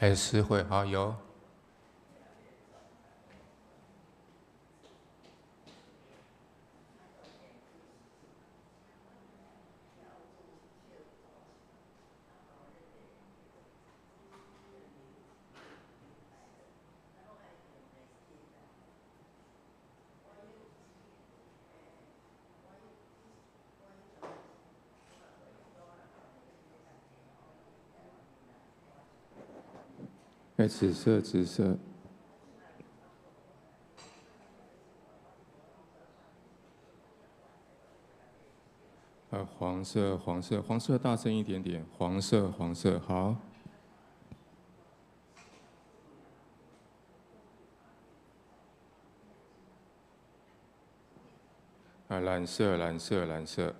還是會好有。哎，紫色，紫色。黃色，黃色，黃色，大聲一點點。黃色，黃色，好。啊，藍色，藍色，藍色。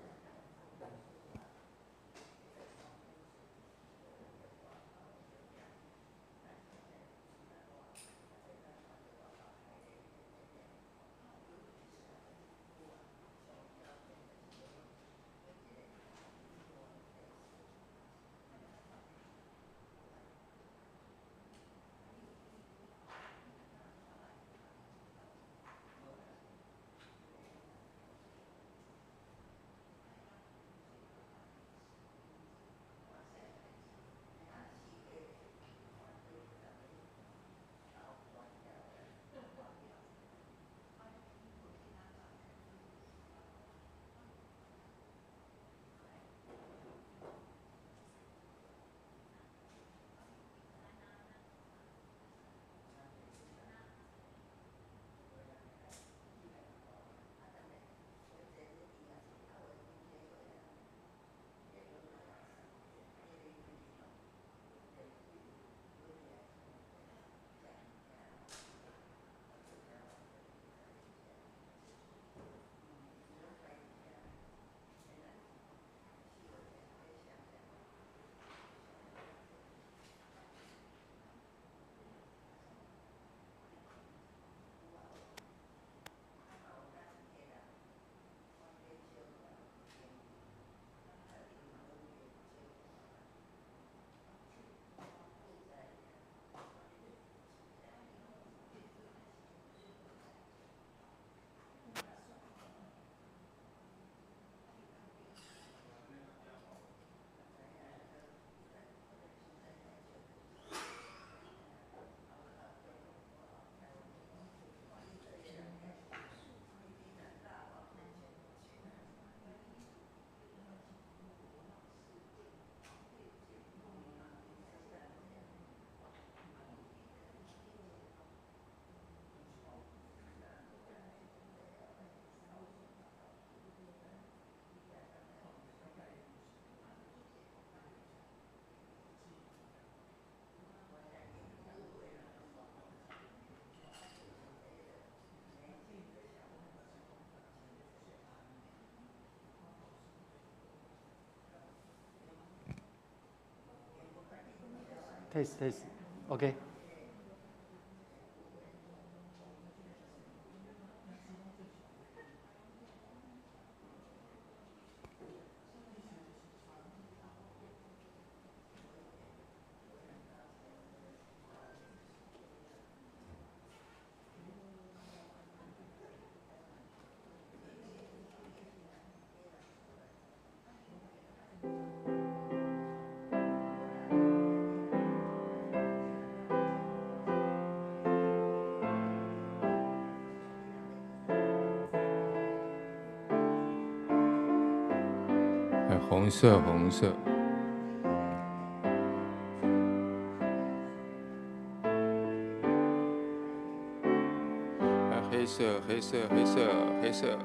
Test test，OK。 紅色，紅色。黑色，黑色，黑色，黑色。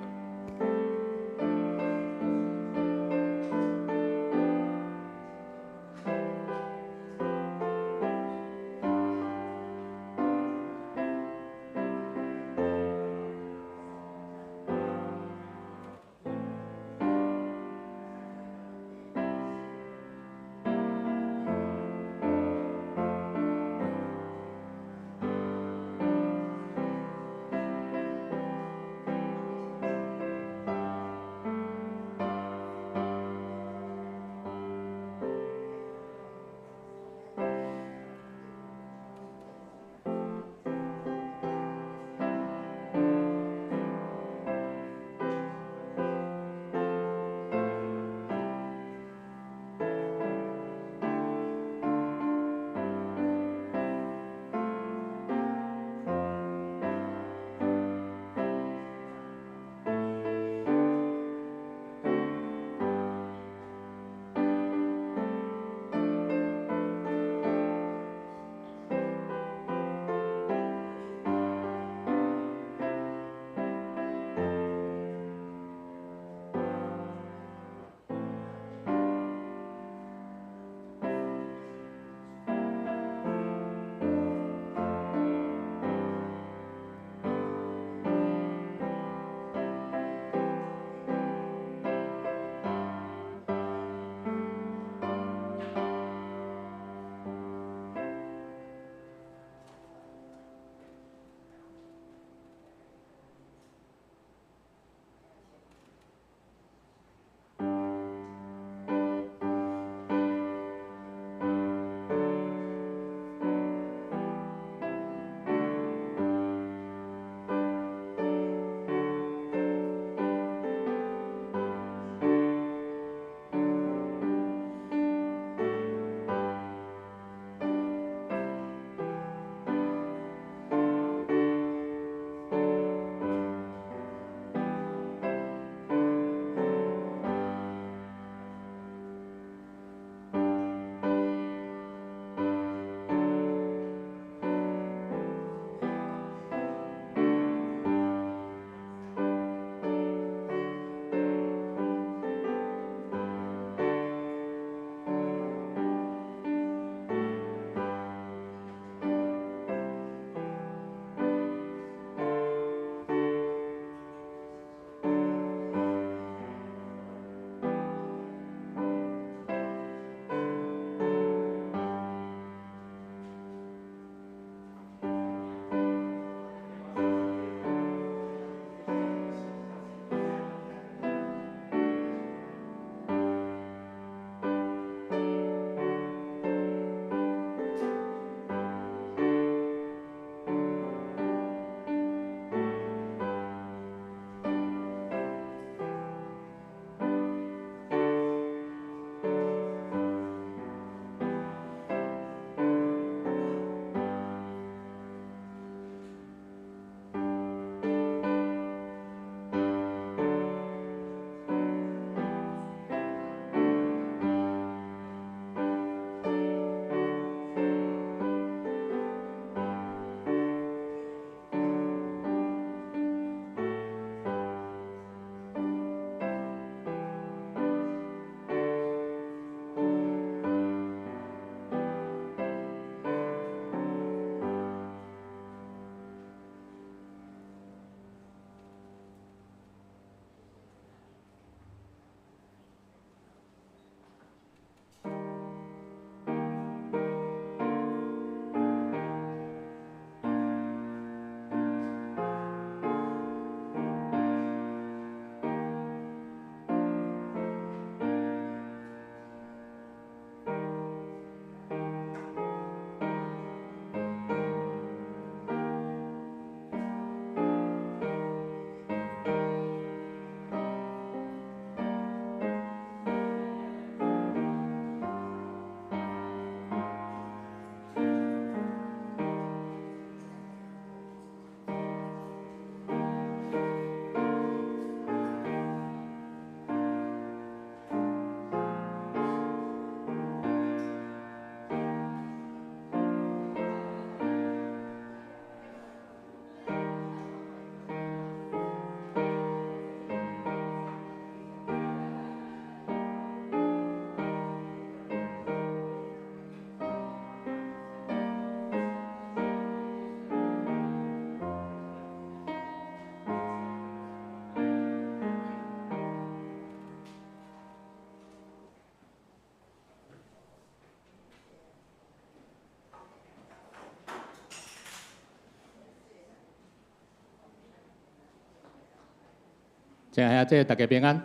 親愛的大家平安。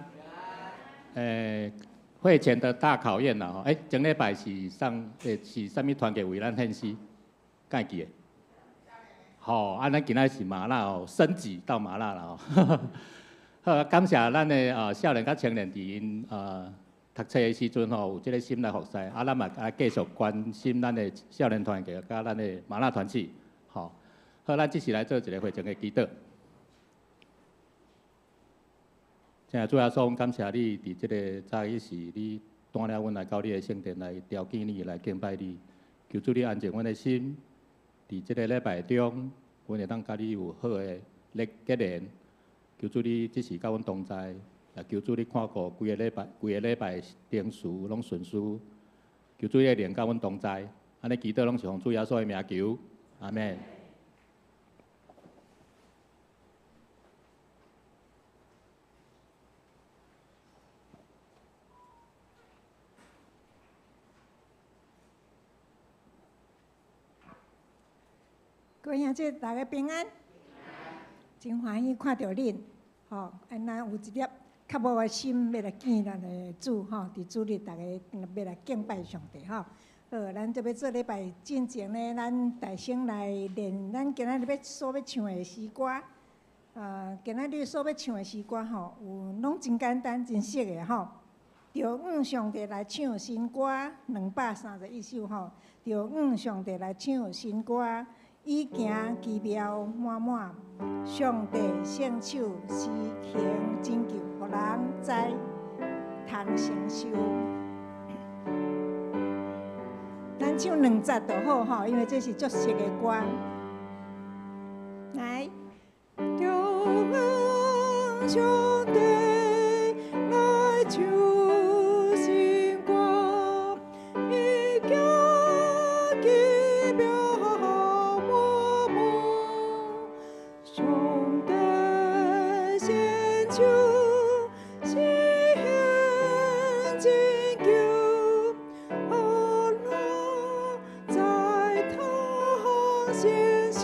會前的大考驗啦吼，前禮拜是上是啥物團契為咱獻詩？敢會記得？吼，啊，咱今仔是嗎哪哦，升級到嗎哪啦吼。好，感謝咱的少年佮青年佇𪜶讀冊的時陣吼，有這个心來服侍，啊，咱嘛愛繼續關心咱的少年團契佮咱的嗎哪團契，吼。好，咱這時來做一个會前的祈禱。親愛的主耶穌，感謝你佇這个早起時，你帶領阮來到你的聖殿來朝見你，來敬拜你。求主你安靜阮的心，佇這个禮拜中，阮會當佮你有好的咧結連。求主你這時佮阮同在，也求主你看顧規个禮拜，規個禮拜程序攏順遂。求主你的靈佮阮同在，按呢祈禱攏是奉主耶穌的名求，阿們。各位兄弟，大家平安，真歡喜看著恁，吼，啊，咱有一粒渴慕的心，欲來見咱的主，吼，佇主日，逐家欲來敬拜上帝，吼。好，咱這欲做禮拜進前呢，咱大聲來練咱今仔日欲所欲唱的詩歌。今仔日所欲唱的詩歌，吼，有攏真簡單、真熟的，吼。著向上帝來唱新歌，231首，吼。著向上帝來唱新歌。伊行奇妙滿滿，上帝聖手施行拯救，予人知通承受。咱唱兩節就好吼，因為這是足熟的歌。來，著向上帝來唱新歌，伊行奇妙。上帝聖手施行拯救，予人知通承受。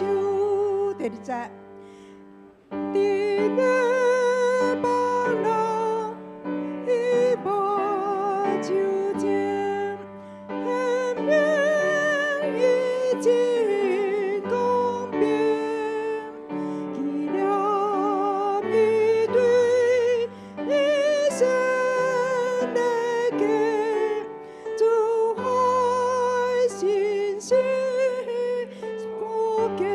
第二節，佇列巴嫩，伊無咒詛，顯明伊真公平。紀念伊對以色列家，主愛信實無假。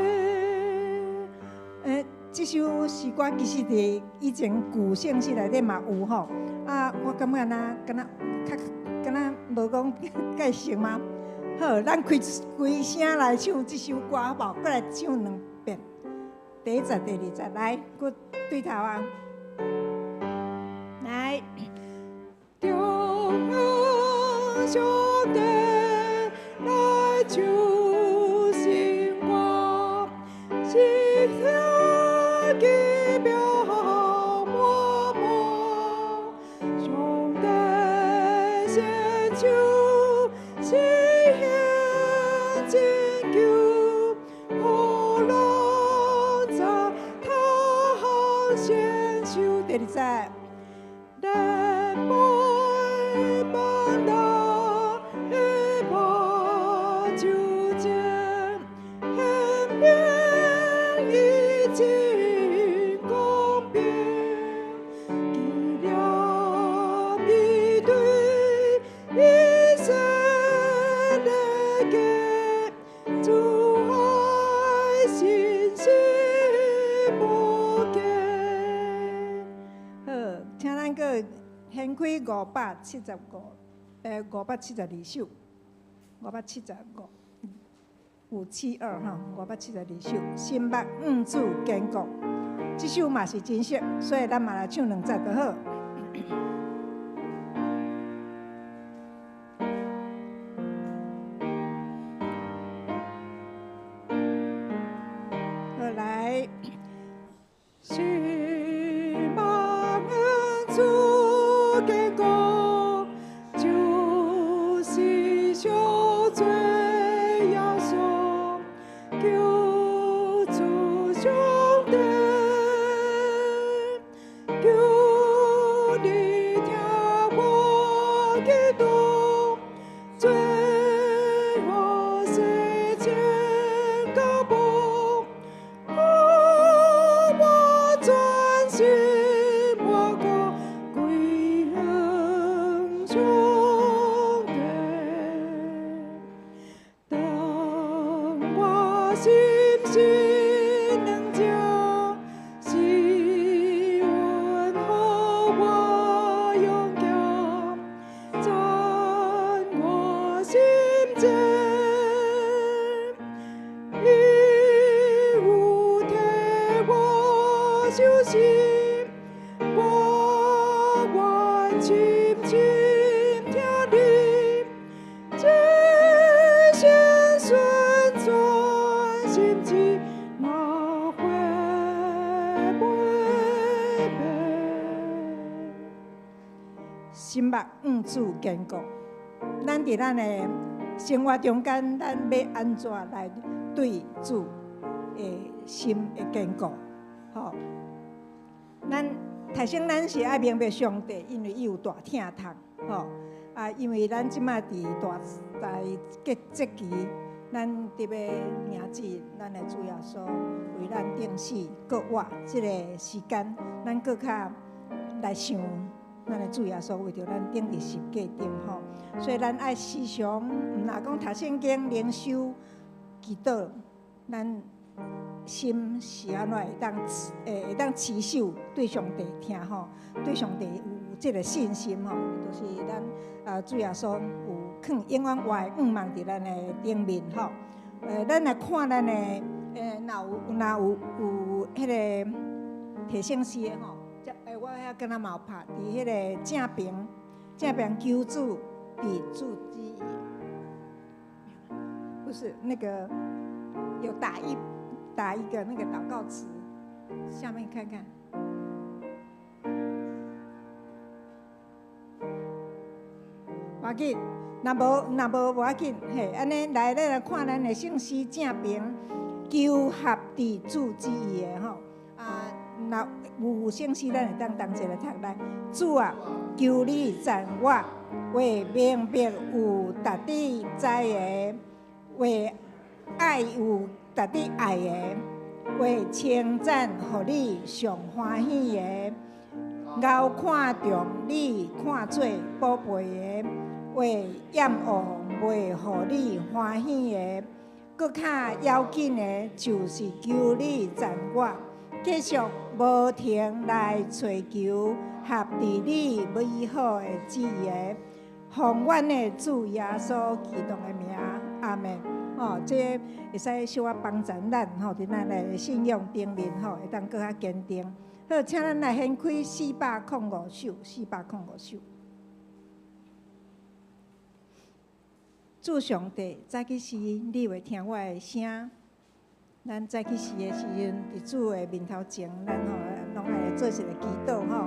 這首詩歌其實佇以前舊聖詩內底嘛有吼，啊，我感覺若敢若較敢若無講介熟嗎？好，咱開規聲來唱這首歌好無？閣來唱兩遍，第一節、第二節，來，閣對頭啊，來，著向上帝來唱新歌，施行奇妙滿滿，上帝聖手施行拯救，予人知通承受。第二節，列巴嫩的無咒詛，顯明伊真公平，紀念伊對以色列家，主愛信實無假。好，請咱閣掀開575，572首，575，572吼，572首，心目向主堅固，這首嘛是真熟，所以咱嘛來唱兩節就好。好，來，心目向主堅固，就是上濟耶穌，求主上帝，求。心是軟弱，是恩予我勇敢，讚我心堅。伊有替我受死，我願深深聽你，這誠順全心志，若活袂變。心目向主堅固，咱佇咱的生活中間，咱欲按怎來對主的心會堅固？吼，咱頭先咱是愛明白上帝，因為伊有大疼痛，吼啊，因為咱這擺佇大大節節期，咱特別迎接咱的主耶穌為咱釘死復活這个時間，咱閣較來想咱的主耶穌為著咱釘佇十架頂吼，所以咱愛時常，毋若講讀聖經、靈修、祈禱，咱心是按怎會當持守對上帝聽吼，對上帝有這个信心吼，就是咱啊主耶穌有囥永遠活的向望佇咱的頂面吼。咱來看咱的，若有彼个提醒詩的吼，我遐敢若嘛有拍佇彼个正爿，正爿求主佇主旨意，不是那個有打一個那個禱告詞，下面看看。無要緊，若無無要緊，嘿，按呢來，咱來看咱的聖詩正爿，求合佇主旨意的吼。啊，若有聖詩，咱會當同齊來讀來。主啊，求你讚我，話明白有值得知的，話愛有值得愛的，話稱讚予你上歡喜的，𠢕看重你看做寶貝的，話厭惡袂予你歡喜的，閣較要緊的，就是求你讚我，繼續無停來揣求合佇你美好的旨意的，奉阮的主耶穌基督的名，阿們。吼，這會使小可幫助咱吼，佇咱的信仰頂面吼，會當閣較堅定。好，請咱來掀開405首，405首。主上帝，早起時你會聽我的聲。咱早起時的時陣，佇主的面頭前，咱吼攏愛來做一个祈禱吼。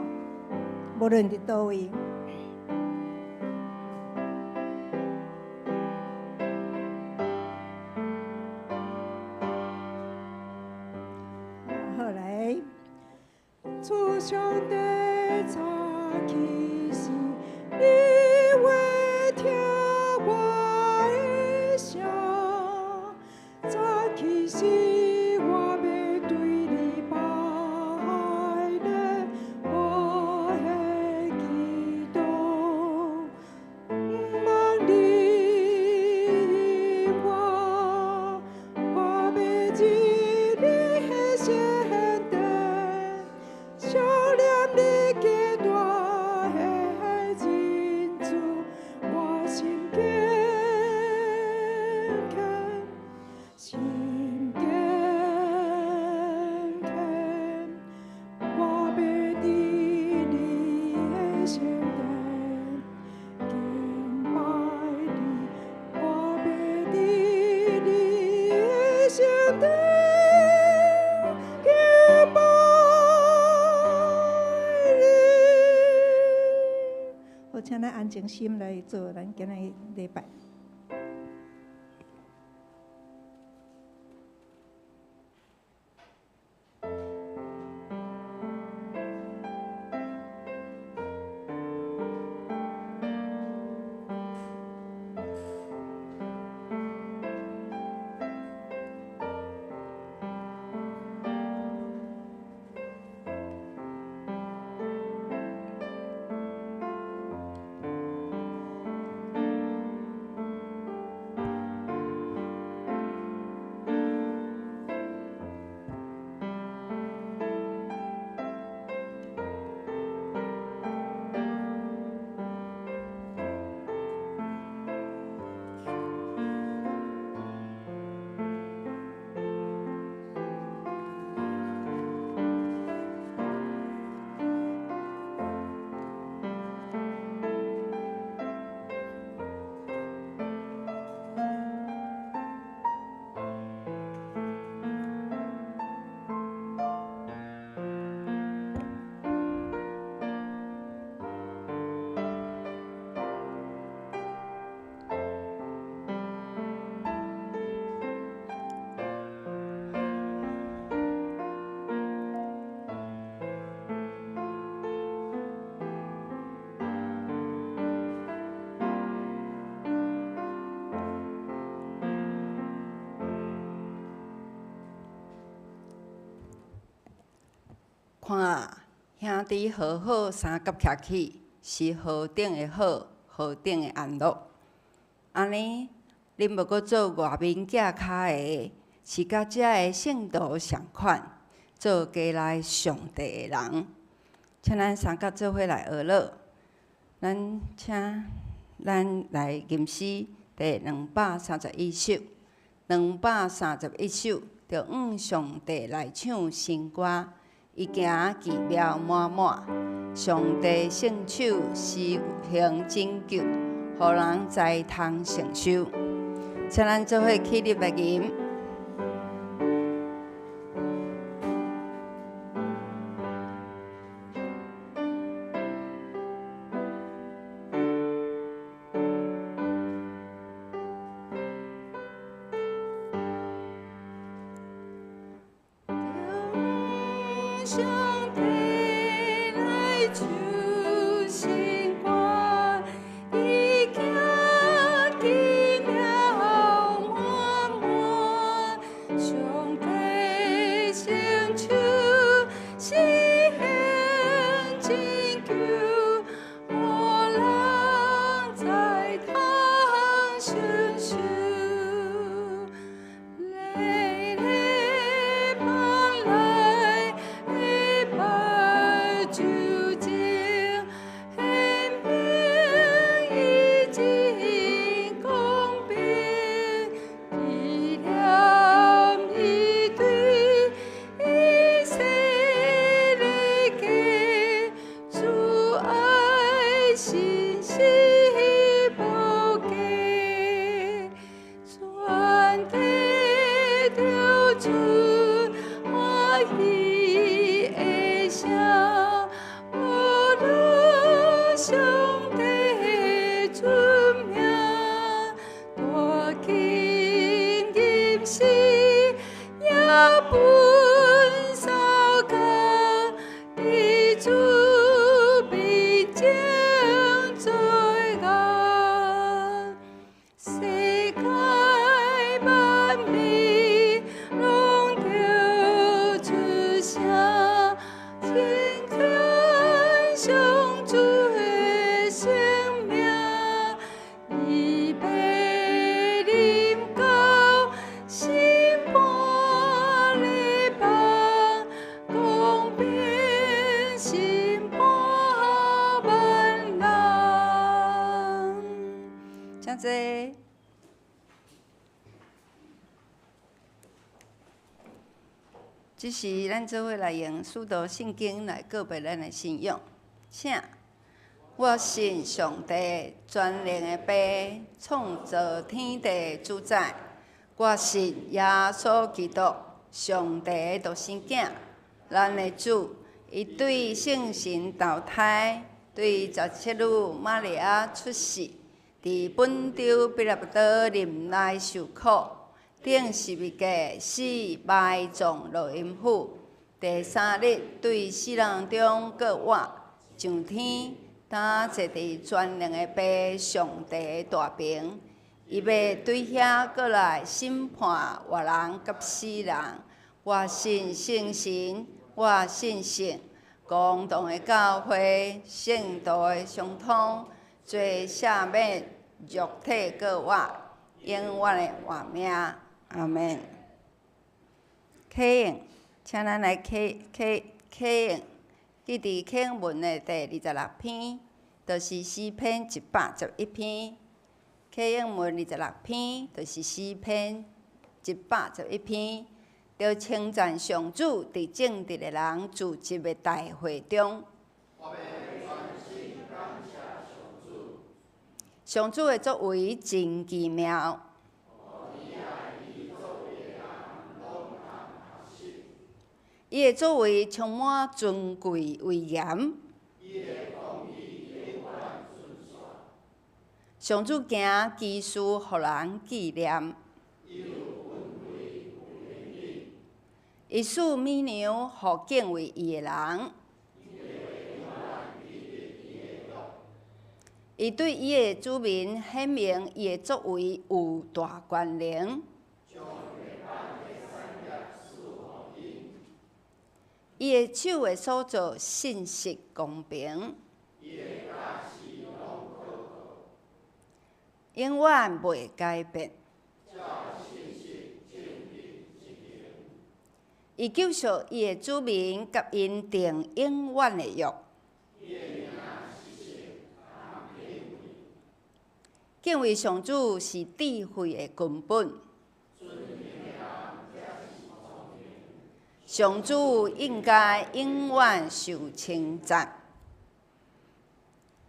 無論佇佗位。好來，主上帝早起時，你會聽我的聲。早起時，我欲對你拜禮，我的祈禱，毋茫你應我，我欲入你的聖殿，想念你極大的仁慈，我心堅強，心堅強，我欲佇你的聖殿敬拜你，我欲佇你的聖殿敬拜你。好，請咱安靜心來做咱今仔日禮拜。看兄弟和好相佮徛起，是何等的好，何等的安樂。按呢，恁無閣做外面寄跤的，是佮遮的聖徒仝款，做家內上帝的人。請咱三佮做伙來學樂，咱請咱來吟詩第231首，231首，著向上帝來唱新歌，伊行奇妙滿滿，上帝聖手施行拯救，予人知通承受。請咱做伙起立來吟。向上帝來唱新歌，伊行奇妙滿滿，上帝聖手施行拯救，予人知通承受。禮拜來拜主前，顯明伊真公平，紀念伊對以色列家，慈愛信實無假，全地著出歡喜的聲，學樂上帝尊名，大琴吟詩也分掃工，佇主面前做工。世界萬民攏著出聲，稱讚上主的聖名，伊欲臨到審判列邦，公平審判萬人。請坐。這時，咱做伙來用使徒信經來告白咱的信仰。請，我信上帝全能的父，創造天地主宰。我信耶穌基督，上帝的獨生囝，咱的主。伊對聖神投胎，對17女瑪利亞出世，佇本丟彼拉多忍耐受苦，釘十字架死埋葬落陰府，第三日對死人中閣活，上天，擔坐佇全能的父上帝的大爿，伊欲對遐閣來審判活人佮死人。我信聖神，我信聖公同的教會，聖徒的相通，罪赦免，肉體閣活，永遠的活命。阿們。啟應，請咱來啟啟啟應，記佇啟應文的第26篇，就是詩篇111篇。啟應文26篇，就是詩篇111篇，著稱讚上主佇正直的人聚集的大會中。上主的作為真奇妙。伊的作為充滿尊貴威嚴。上主行奇事，予人紀念。伊賜米糧予敬畏伊的人。伊對伊的子民顯明伊的作為有大權能。伊的手的所做信實公平，永遠袂改變。伊救贖伊的子民，佮𪜶訂永遠的約。敬畏上主是智慧的根本。上主應該永遠受稱讚。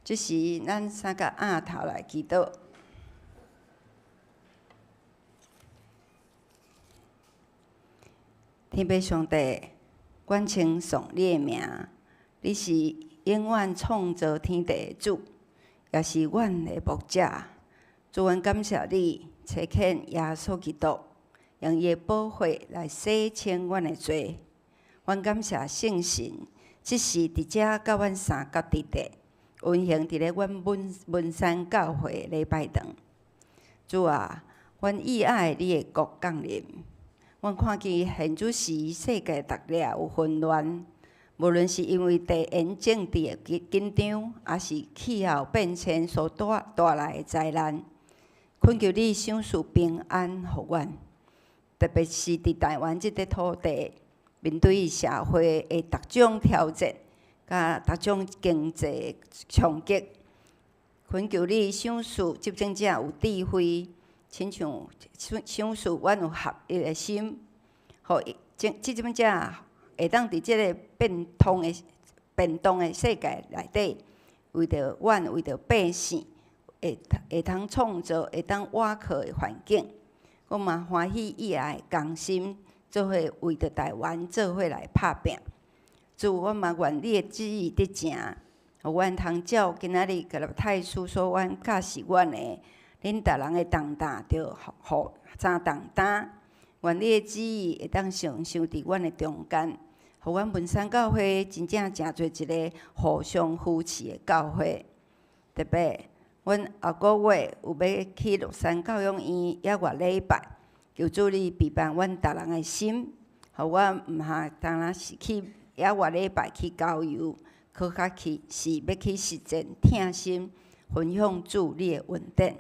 這時，咱三个奀頭來祈禱。天父上帝，阮稱頌你的名，你是永遠創造天地的主，也是阮的牧者。主，阮感謝你，差遣耶穌基督，用伊的寶血來洗清阮的罪。阮感謝聖神，這時佇遮佮阮相佮佇咧，運行佇咧阮文山教會禮拜堂。主啊，阮意愛你的國降臨。阮看見現此時世界逐日有紛亂，無論是因為地緣政治的緊張，抑是氣候變遷所帶來的災難，懇求你賞賜平安予阮。特別是佇台灣這塊土地，面對社會的各種挑戰，佮各種經濟衝擊，懇求你賞賜執政者有智慧，親像賞賜阮有合一的心，予執政者會當佇這个變動的世界內底，為著阮，為著百姓，會通創造會當倚靠的環境。我嘛歡喜以愛同心，做伙為著台灣做伙來拍拚。主，我嘛願你的旨意得成，予阮通照今仔日加拉太書所阮教示阮的，恁逐人的重擔著予相同擔。願你的旨意會當成就佇阮的中間，予阮文山教會真正成做一个互相扶持的教會。特別，阮後個月有欲去樂山教養院抑外禮拜，求主你陪伴阮逐人的心，予阮毋哈當若是去抑外禮拜去郊遊，閣較去是欲去實踐疼心，分享主你的恩典。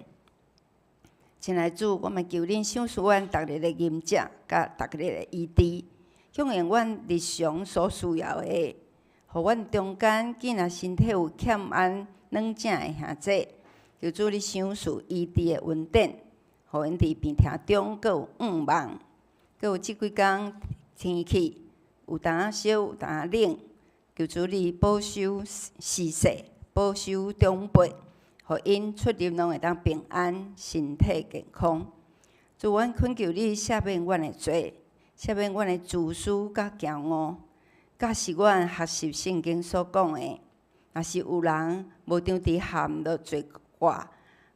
親愛主，我嘛求恁賞賜阮逐日的飲食，佮逐日的醫治，供應阮日常所需要的，予阮中間囝若身體有欠安軟正的兄弟，求主你賞賜醫治的恩典，予𪜶佇病痛中閣有向望。閣有這幾工天氣有當燒，有當冷，求主你保守時勢，保守長輩，予𪜶出入攏會當平安，身體健康。主，阮懇求你赦免阮的罪，赦免阮的自私佮驕傲，教示阮學習聖經所講的。若是有人無當佇陷落罪過，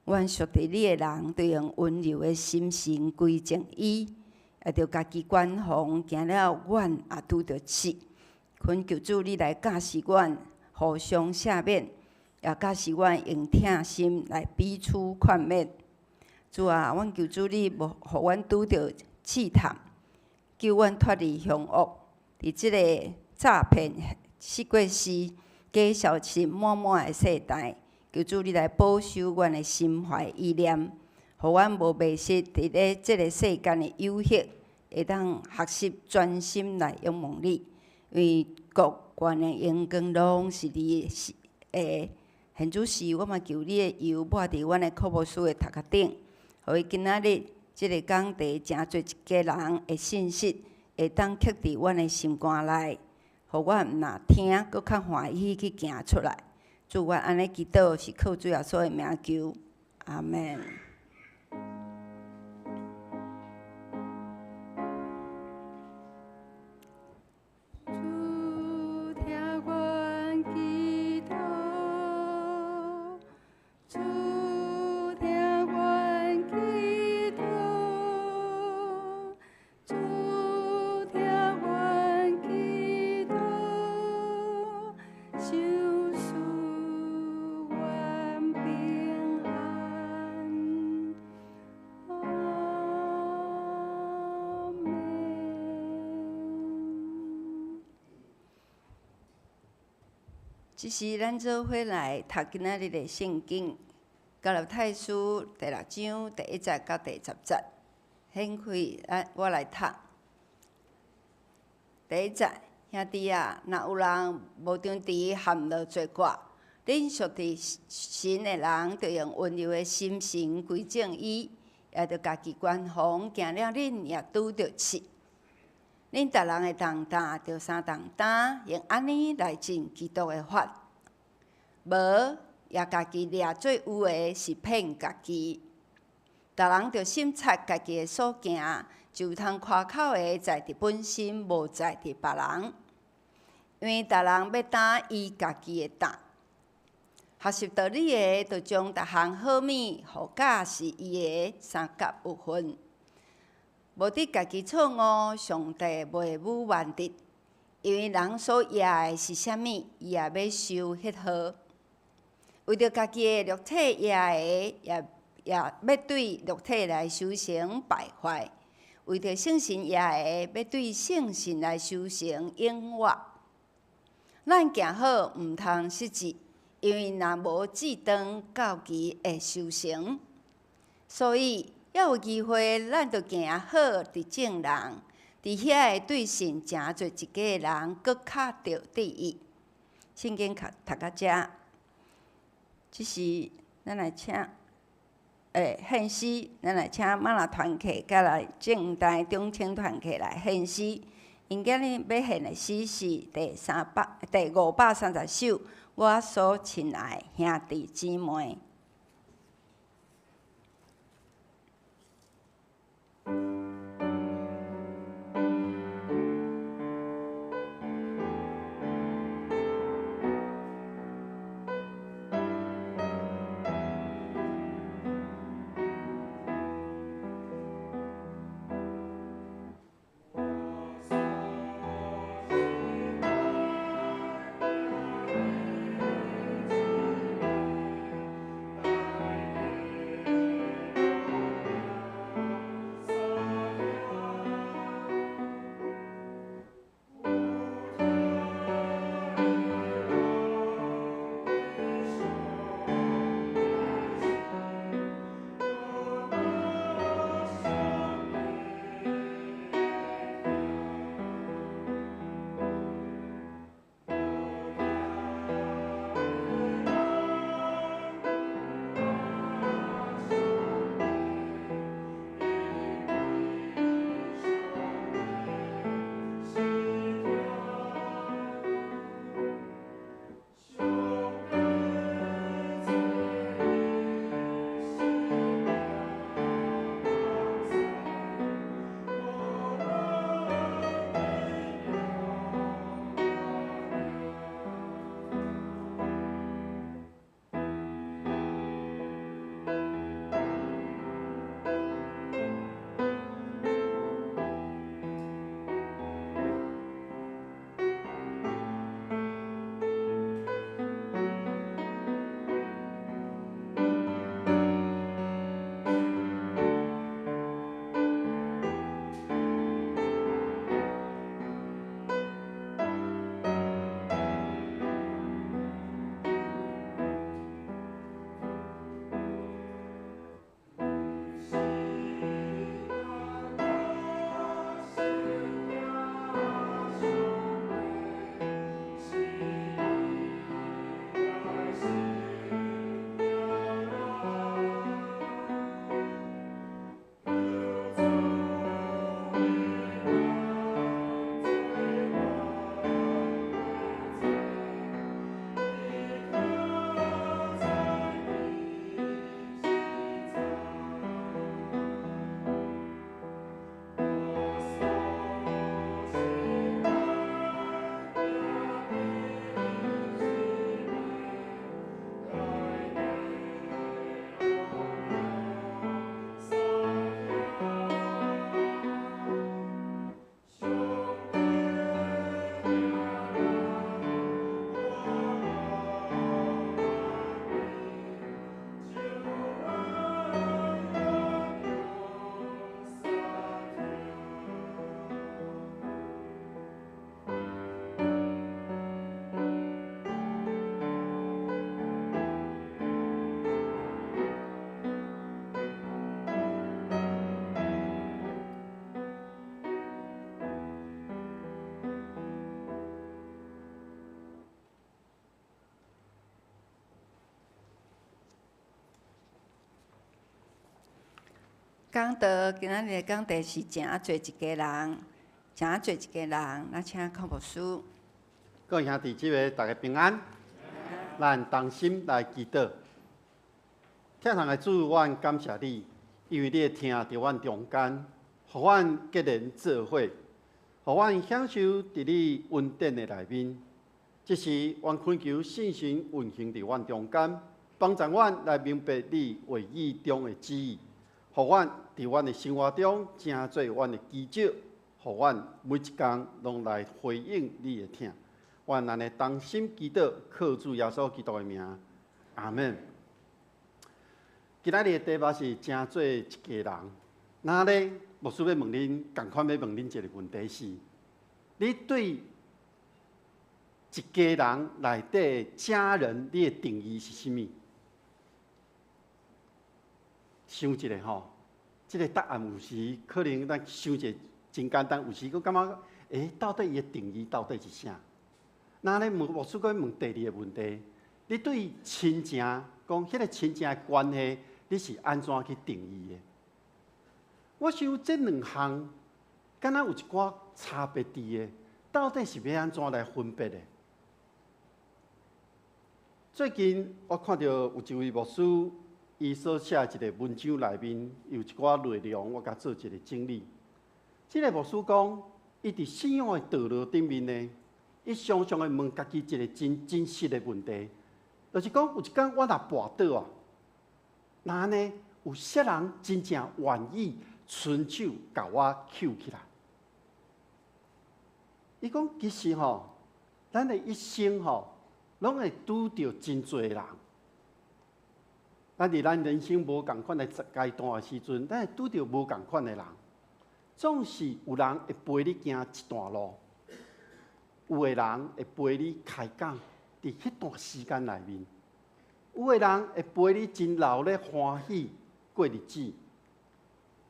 阮屬佇你的人，著用溫柔的心神歸正伊，也著家己關防，驚了阮也拄著試。懇求主你來教示阮，互相赦免，也教示阮用疼心來彼此勸勉。主啊，阮求主你無予阮拄著試探，救阮脫離兇惡。佇這個詐騙、四過時、假消息滿滿的世代，求主你來保守阮的心懷意念，予阮無迷失佇咧這个世間的誘惑，會當學習專心來仰望你，因為國權的榮光攏是你的。現此時，我嘛求你的油抹佇阮的柯牧師的頭殼頂，予伊今仔日這个講題誠濟一家人的信息，會當刻佇阮的心肝內，予阮毋若聽，閣較歡喜去行出來。主，我按呢祈禱是靠主耶穌的名求，阿們。主聽阮祈禱，主聽阮祈禱，主聽阮祈禱，賞賜阮平安。這是咱做伙來讀今仔日的聖經，加拉太書第六章第一節到第十節。掀開，啊，我來讀。第一節，兄弟啊，若有人無張持陷落罪過，恁屬佇神的人，著用溫柔的心神歸正伊，也著家己關防，驚了恁也拄著試。恁逐人的重擔，著相同擔，用按呢來盡基督的法。無，也家己掠做有的，是騙家己。逐人著審察家己的所行，就通誇口的在佇本身，無在佇別人。因為逐人欲擔伊家己的擔。學習道理的，著將逐項好物，予教示伊的相夾有份。無佇家己錯誤，上帝袂侮慢得。因為人所業的是啥物，伊也欲收彼號。為著家己的肉體業的，也也欲對肉體來收成敗壞；為著聖神業的，欲對聖神來收成永活。咱行好，毋通失志，因為若無志長，到期會收成。所以，猶有機會，咱著行好佇眾人，佇遐會對神成做一家的人，閣較著得益。聖經讀讀到遮，這時咱來請，獻詩，咱來請瑪納團契佮來正大中青團契來獻詩。𪜶今日欲獻的詩是第三百、第五百三十首，我所親愛兄弟姊妹。我講道今仔日的講題是誠濟一家人，誠濟一家人，咱請鄺牧師。各位兄弟姊妹，大家平安。咱同心來祈禱。天上的主，阮感謝你，因為你的疼佇阮中間，予阮結連做伙，予阮享受佇你恩典的內面。這時，阮懇求聖神運行佇阮中間，幫助阮來明白你話語中的旨意，予阮佇阮的生活中成做阮的基石，予阮每一工攏來回應你的疼。阮按呢同心祈禱，靠主耶穌基督的名，阿門。今仔日的題目是成做一家人。那咧，牧師欲問恁，仝款欲問恁一個問題是：你對一家人內底的家人，你的定義是啥物？想一下吼，這個答案有時可能咱想一下真簡單，有時閣感覺，到底伊的定義到底是啥？那咧問牧師閣問第二個問題：你對親情，講彼個親情的關係，你是按怎去定義的？我想這兩項，敢若有一寡差別佇的，到底是欲按怎來分別的？最近我看著有一位牧師，伊所寫一個文章內面有一寡內容，我共做一個整理。這個牧師講，伊佇信仰的道路頂面呢，伊常常會問家己一個真真實的問題，就是講有一工我若跋倒啊，那按呢有啥人真正願意伸手共我抾起來？伊講其實吼，咱的一生吼，攏會拄著真濟人。咱佇咱人生無仝款的階段的時陣，咱會拄著無仝款的人，總是有人會陪你行一段路。有的人會陪你開講，佇彼段時間內面，有的人會陪你真鬧咧歡喜過日子。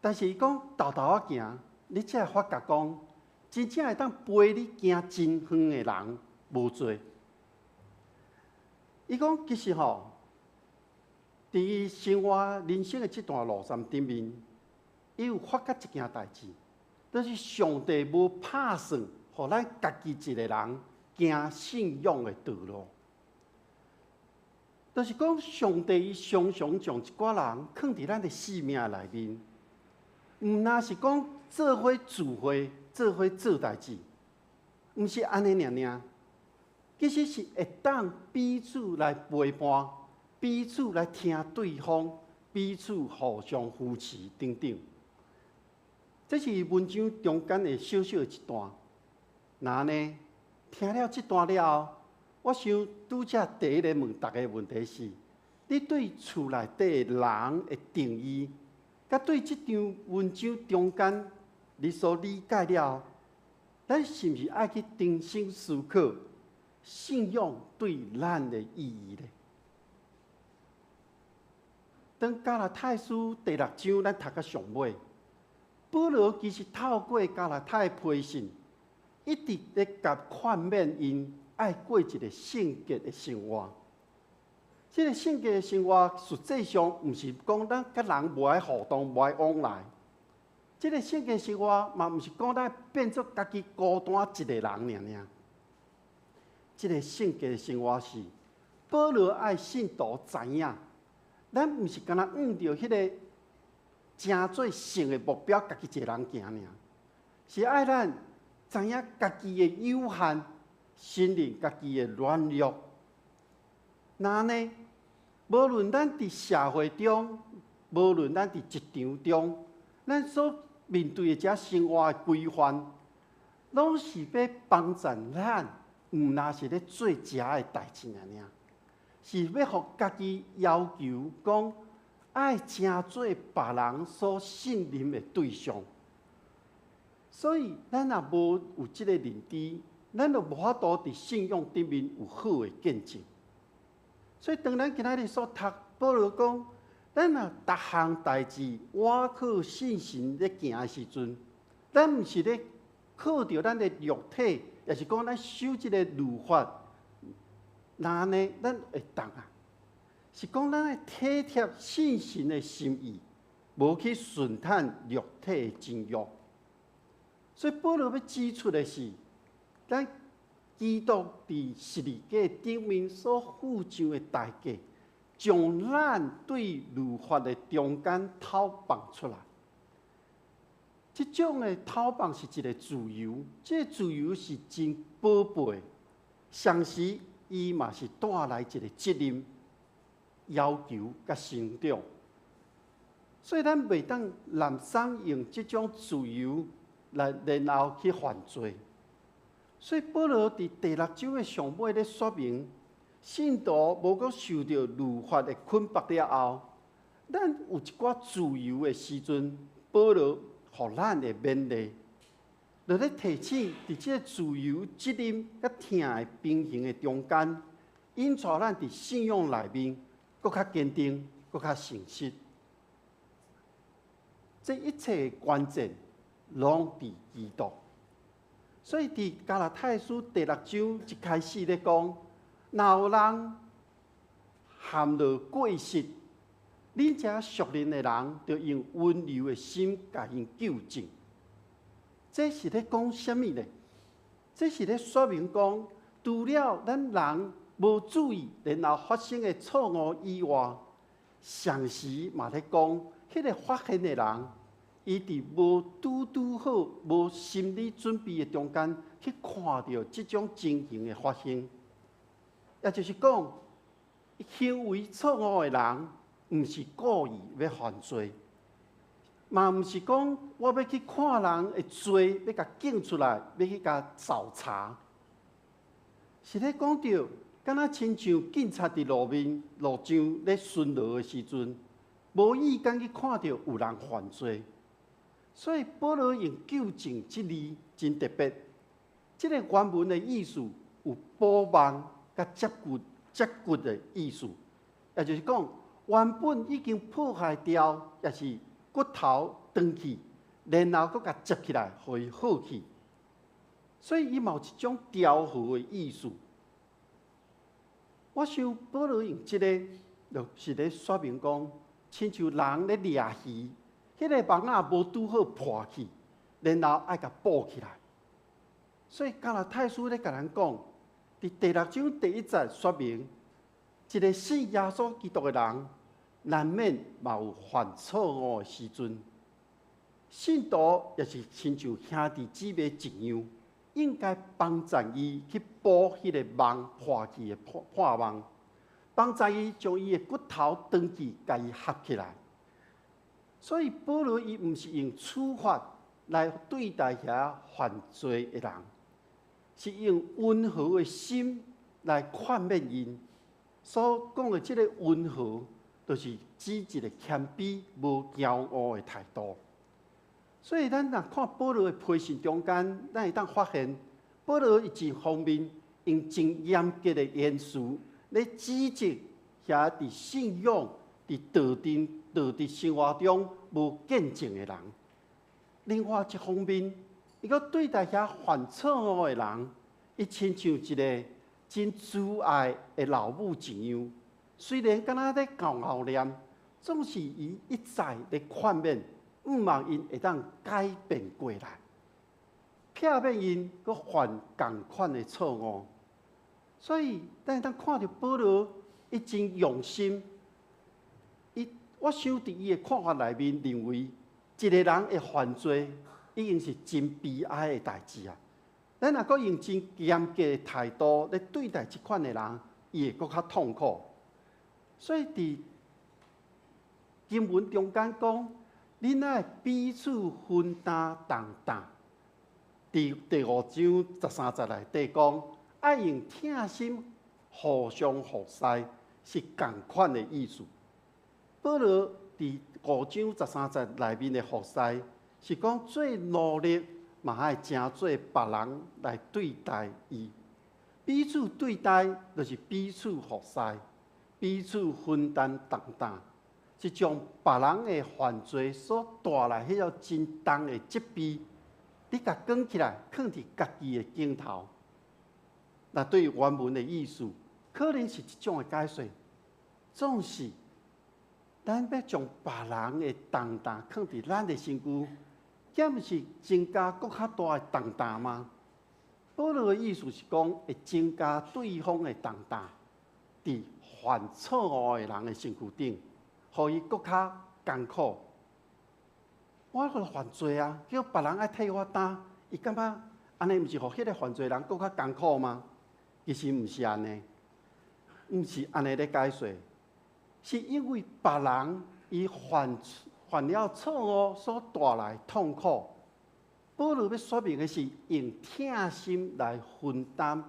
但是伊講沓沓仔行，你才會發覺講，真正會當陪你行真遠的人無濟。伊講其實吼，佇伊生活人生的這段路程頂面，伊有發覺一件代誌，就是上帝無拍算。予咱家己一個人行信仰的道路，就是講上帝伊常常將一寡人囥佇咱的生命內面，毋但是講做伙聚會、做伙做代誌，毋是按呢爾爾，其實是會當彼此來陪伴、彼此來聽對方、彼此互相扶持等等。這是文章中間的小小的一段。那呢，聽了這段了後，我想拄才第一個問大家的問題是：你對厝內底人的定義，佮對這張文章中間你所理解了，咱是毋是愛去重新思考信仰對咱的意義呢？當加拉太書第六章咱讀到上尾，保羅其實透過加拉太批信，一直咧共勸勉𪜶愛過一個聖潔的生活。這個聖潔的生活，實際上毋是講咱佮人無愛互動、無愛往來。這個聖潔生活嘛，毋是講咱變做家己孤單一個人爾爾。這個聖潔的生活是保羅愛信徒知影，咱毋是干焦向著彼個成做聖的目標，家己一個人行爾，是愛咱知影家己的有限，承認家己的軟弱。那呢，無論咱佇社會中，無論咱佇職場中，咱所面對的這生活的規範，攏是欲幫助咱，毋但是咧做食的代誌爾爾，是欲予家己要求講，愛成做別人所信任的對象。所以，咱若無有這個認知，咱就無法度佇信仰頂面有好的見證。所以，當咱今仔日所讀，保羅講，咱若逐項代誌，倚靠信心咧行的時陣，咱毋是咧靠著咱的肉體，抑是講咱守這個律法，那按呢，咱會當啊？是講咱愛體貼信神的心意，無去順趁肉體的情慾。所以保羅欲指出的是，咱基督佇十字架頂面所付上的代價，將咱對律法的中間偷放出來。這種的偷放是一个自由，這个自由是真寶貝，同時伊嘛是帶來一个責任、要求佮成長。所以咱袂當濫爽用這種自由來，然後去犯罪。所以保羅佇第六章的上尾咧說明，信徒無閣受著律法的捆綁了後，咱有一寡自由的時陣，保羅予咱的勉勵，就咧提醒佇這个自由、責任佮疼的平衡的中間，引帶咱佇信仰內面閣較堅定、閣較誠實。這一切的關鍵攏佇基督。所以佇加拉太書第六章一開始咧講，若有人陷落過失，恁這屬靈的人，著用溫柔的心共𪜶糾正。這是咧講啥物呢？這是咧說明講，除了咱人無注意，然後發生的錯誤以外，同時嘛咧講，彼個發現的人，伊佇無拄拄好、無心理準備的中間，去看著這種情形的發生，也就是講，行為錯誤的人，毋是故意欲犯罪，嘛毋是講我欲去看人的罪，欲共揀出來，欲去共搜查，是咧講著，敢若親像警察佇路面路上咧巡邏的時陣，無意間去看著有人犯罪，所以保羅用糾正這字真特別。這个原文的意思有補網佮接骨接骨的意思，也就是講，原本已經破壞掉，抑是骨頭斷去，然後閣共接起來，予伊好去。所以伊嘛有一種調和的意思。我想保羅用這个，就是咧說明講，親像人咧掠魚，彼个網仔無拄好破去，然後愛共補起來。所以加拉太書咧共咱講，佇第六章第一節說明，一个信耶穌基督的人，難免嘛有犯錯誤的時陣。信徒也是親像兄弟姊妹一樣，應該幫助伊去補彼个網破去的破破網，幫助伊將伊的骨頭斷去，共伊合起來。所以保羅伊毋是用處罰來對待遐犯罪的人，是用溫和的心來勸勉𪜶。所講的這个溫和，就是指一個謙卑、無驕傲的態度。所以，咱若看保羅的批信中間，咱會當發現，保羅伊一方面用真嚴格的言辭來指責遐佇信仰、佇道德、道德生活中無見證的人；另外一方面，伊閣對待遐犯錯誤的人，伊親像一个真慈愛的老母一樣。雖然敢若咧厚厚念，總是伊一再咧勸勉，向望𪜶會當改變過來，避免𪜶閣犯仝款的錯誤。所以，咱會當看著保羅，伊真用心。伊我想佇伊的看法內面，認為一个人會犯罪，已經是真悲哀的代誌啊。咱若閣用真嚴格的態度來對待這款的人，伊會閣較痛苦。所以佇經文中間講，恁愛彼此分擔重擔。佇第五章十三節內底講，愛用疼心互相服侍，是仝款的意思。保羅佇五章十三節內面的服侍，是講做奴隸嘛愛誠做別人來對待伊，彼此對待就是彼此服侍，彼此分擔重擔，是將別人的犯罪所帶來彼個真重的責備，你共扛起來，囥佇家己的肩頭。那對原文的意思，可能是這種的解說，總是咱欲將別人的重擔囥佇咱的身軀，敢毋是增加閣較大的重擔嗎？保羅的意思是講，會增加對方的重擔，佇犯錯誤的人的身軀頂，予伊閣較艱苦。我閣犯罪啊，叫別人愛替我擔，伊感覺按呢，毋是予彼个犯罪人閣較艱苦嗎？其實毋是按呢，毋是按呢咧解說，是因為別人伊犯了錯誤所帶來痛苦。保羅欲說明的是用疼心來分擔，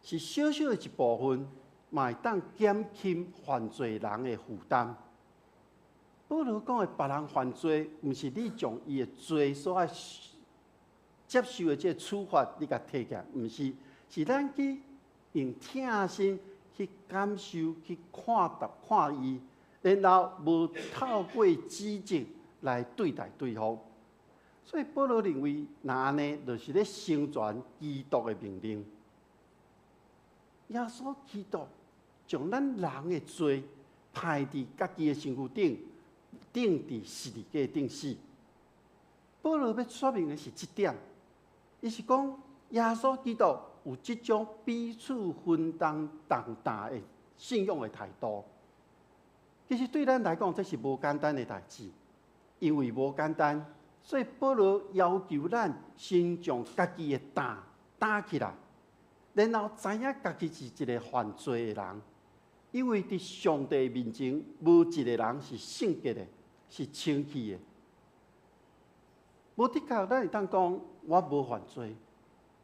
是小小的一部分，嘛會當減輕犯罪人的負擔。保羅講的別人犯罪，毋是你將伊的罪所愛接受的這个處罰，你共提起來，毋是，是咱去用疼心去感受、去看待、看伊，然後無透過指責來對待對方。所以保羅認為，若按呢，就是咧成全基督的命令。耶穌基督將咱人的罪歹佇家己的身軀頂，釘佇十字架頂死。保羅欲說明的是這點，伊是講耶穌基督有這種彼此分擔重擔的信仰的態度。其實對咱來講，這是無簡單的代誌，因為無簡單，所以保羅要求咱先將家己的擔擔起來，然後知影家己是一个犯罪的人，因為佇上帝面前，無一个人是聖潔的，是清氣的。無的確，咱會當講我無犯罪，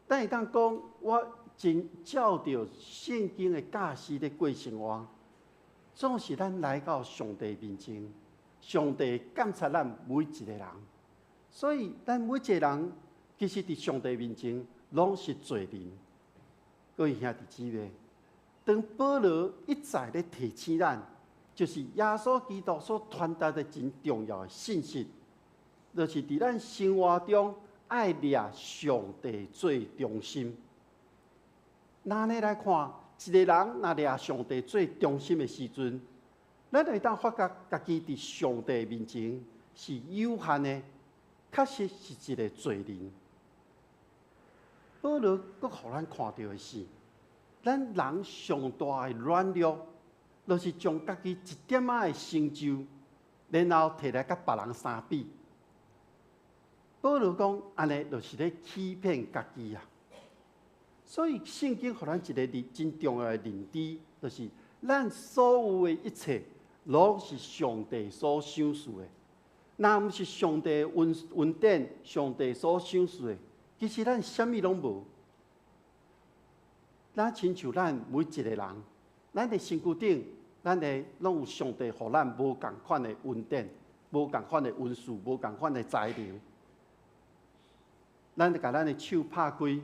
咱會當講我真照著聖經的教示咧過生活。總是咱來到上帝面前，上帝監察咱每一个人，所以咱每一个人其實佇上帝面前攏是罪人。各位兄弟姊妹，當保羅一再咧提醒咱，就是耶穌基督所傳達的真重要的信息，就是佇咱生活中愛掠上帝做中心。若按呢來看，一个人若掠上帝做中心的時陣，咱會當發覺家己佇上帝面前是有限的，確實是一个罪人。保羅閣予咱看著的是，咱人上大的軟弱，就是將家己一點仔的成就，然後提來佮別人相比。保羅講，按呢就是咧欺騙家己啊。所以聖經予咱一个真重要的認知，就是咱所有的一切，攏是上帝所賞賜的。若毋是上帝恩典，上帝所賞賜的，其實咱啥物攏無。咱親像咱每一个人，咱的身軀頂，咱的攏有上帝予咱無仝款的恩典，無仝款的恩賜，無仝款的才能。咱共咱的手拍開，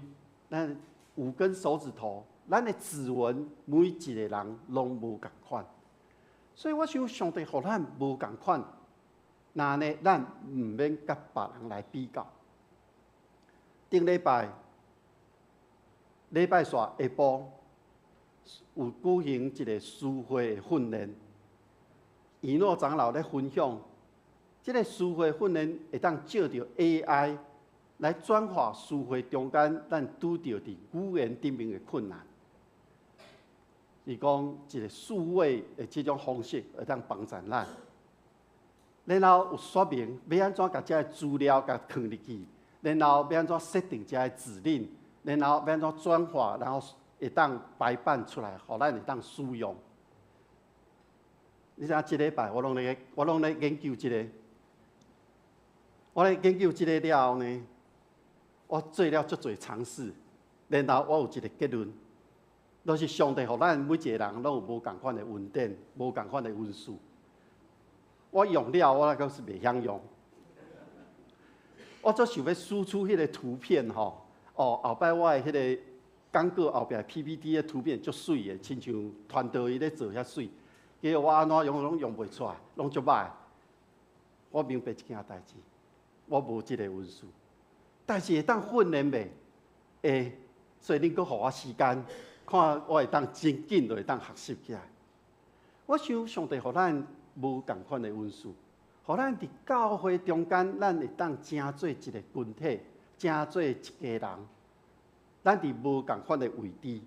咱五根手指頭，咱的指紋，每一個人攏無仝款。所以我想，上帝予咱無仝款，若按呢，咱毋免佮別人來比較。頂禮拜，禮拜四下晡有舉行一个詩會的訓練，以諾長老咧分享，這个詩會訓練會當借著 AI 來轉化詩會中間咱拄著佇語言頂面的困難。伊講一个數位的這種方式會當幫助咱，然後有說明欲按怎共這个資料共囥入去，然後欲按怎設定這个指令，然後欲按怎轉化，然後會當排版出來，予咱會當使用。你知影這禮拜我攏咧研究這个，我咧研究這个了後呢，我做了足濟嘗試，然後我有一个結論，就是上帝予咱每一个人攏有無仝款的恩典，無仝款的恩賜。我用了，我閣是袂曉用。我足想欲輸出彼个圖片吼，哦，後擺我的彼个講稿後壁 PPT 的圖片足媠的，親像團隊伊咧做遐媠。結果我按怎用攏用袂出來，攏足歹。我明白一件代誌，我無這個恩賜，但是會當訓練袂？會，所以恁閣予我時間，看我會當真緊就會當學習起來。我想上帝予咱無仝款的恩賜，予咱佇教會中間，咱會當成做一個群體，成做一家人。咱佇無仝款的位置，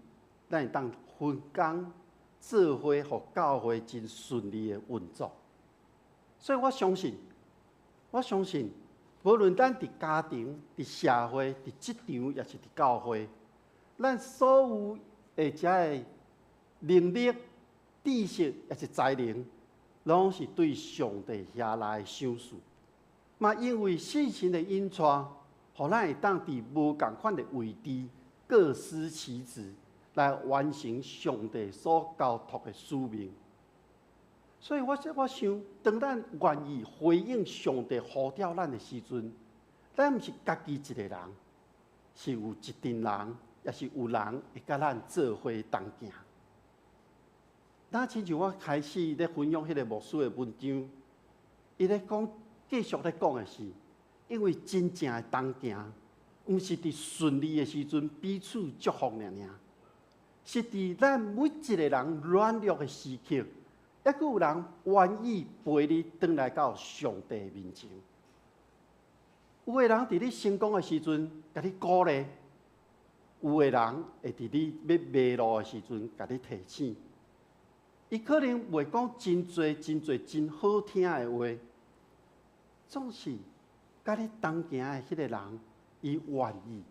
咱會當分工做伙，予教會真順利的運作。所以我相信，我相信，無論咱佇家庭、佇社會、佇職場，抑是佇教會，咱所有的遮个能力、知識，抑是才能，攏是對上帝遐來賞賜。嘛，因為聖神的引帶，予咱會當佇無仝款的位置，各司其職，來完成上帝所交託的使命。所以我想，當咱願意回應上帝呼召咱的時陣，咱毋是家己一個人，是有一陣人，抑是有人會佮咱做伙同行。那親像我開始咧分享彼個牧師的文章，伊咧講，繼續咧講的是，因為真正的同行，毋是佇順利的時陣彼此祝福爾爾，是佇咱每一個人軟弱的時刻，猶閣有人願意陪你轉來到上帝面前。有的人佇你成功的時陣，共你鼓勵；有的人會佇你欲迷路的時陣，共你提醒。伊可能袂講真濟、真濟、真好聽的話，總是佮你同行的彼個人，伊願意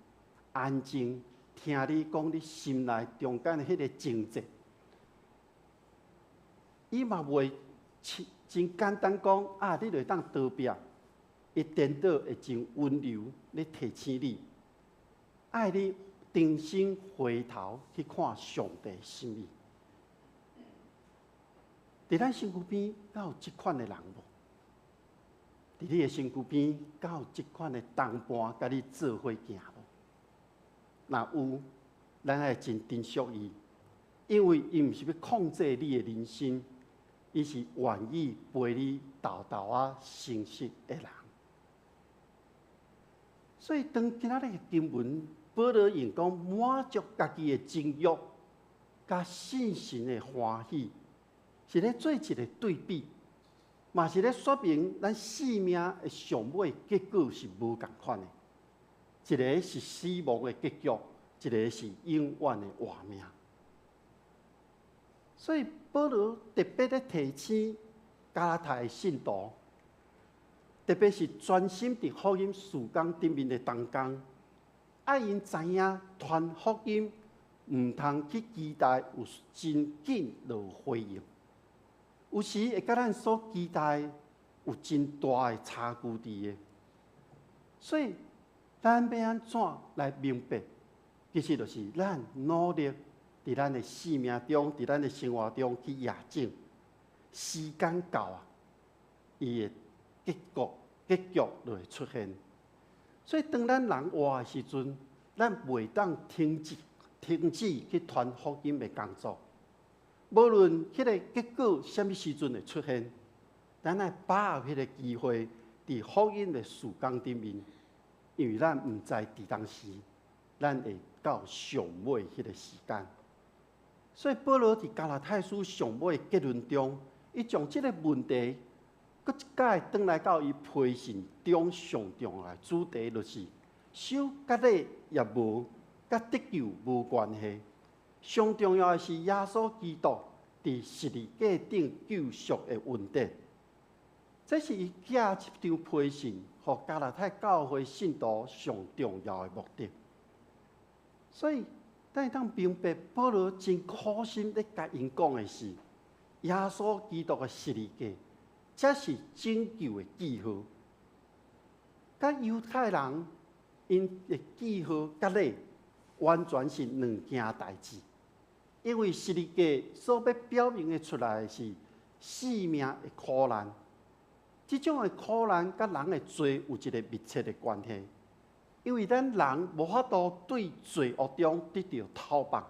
安靜聽你講你心內中間的彼個掙扎。伊嘛袂真簡單講啊，你就會當逃避。伊顛倒會真溫柔咧提醒你，愛你重新回頭去看上帝心意。佇咱身軀邊，敢有這款的人無？佇你的身軀邊，敢有這款的同伴佮你做伙行無？若有，咱愛真珍惜伊，因為伊毋是欲控制你的人生，伊是願意陪你沓沓仔誠實的人。所以，當今仔日的經文，保羅用講滿足家己的情慾，佮信神的歡喜，是咧做一個對比，嘛是咧說明咱生命的上尾結果是無仝款的。一个是死亡的結局，一個是永遠的活命。所以保羅特別咧提醒加拉太的信徒，特別是專心佇福音事工頂面的同工，愛𪜶知影傳福音毋通去期待有真緊就有回應，有時會佮咱所期待有真大的差距佇的。所以咱欲按怎來明白？其實就是咱努力佇咱的生命中，佇咱的生活中去驗證。時間到啊，伊的結果結局就會出現。所以當咱人活的時陣，咱袂當停止去傳福音的工作。無論彼個結果啥物時陣會出現，咱愛把握彼個機會，佇福音的事工頂面，因為咱毋知佇當時，咱會到上尾彼個時間。所以保羅佇加拉太書上尾結論中，伊將這個問題，閣一擺轉來到伊批信中上重要的主題，就是受割禮抑無，佮得救無關係。上重要的是耶穌基督佇十字架頂救贖的恩典。這是伊寄這張批信，予加拉太教會信徒上重要的目的。所以，咱會當明白保羅真苦心咧共𪜶講的是，耶穌基督的十字架，才是拯救的記號。佮猶太人𪜶的記號割禮，完全是兩件代誌。因為十字架所欲表明的出來的是生命的苦難，這種的苦難佮人的罪有一個密切的關係。因為咱人無法度對罪惡中得著透放，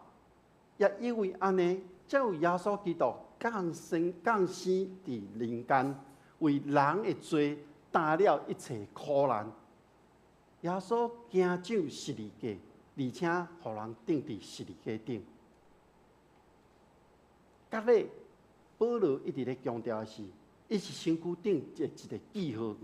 也因為按呢，才有耶穌基督降生佇人間，為人的罪擔了一切苦難。耶穌行上十字架，而且予人釘佇十字架頂。割禮保羅一直咧強調的是，伊是身軀頂的一個記號爾。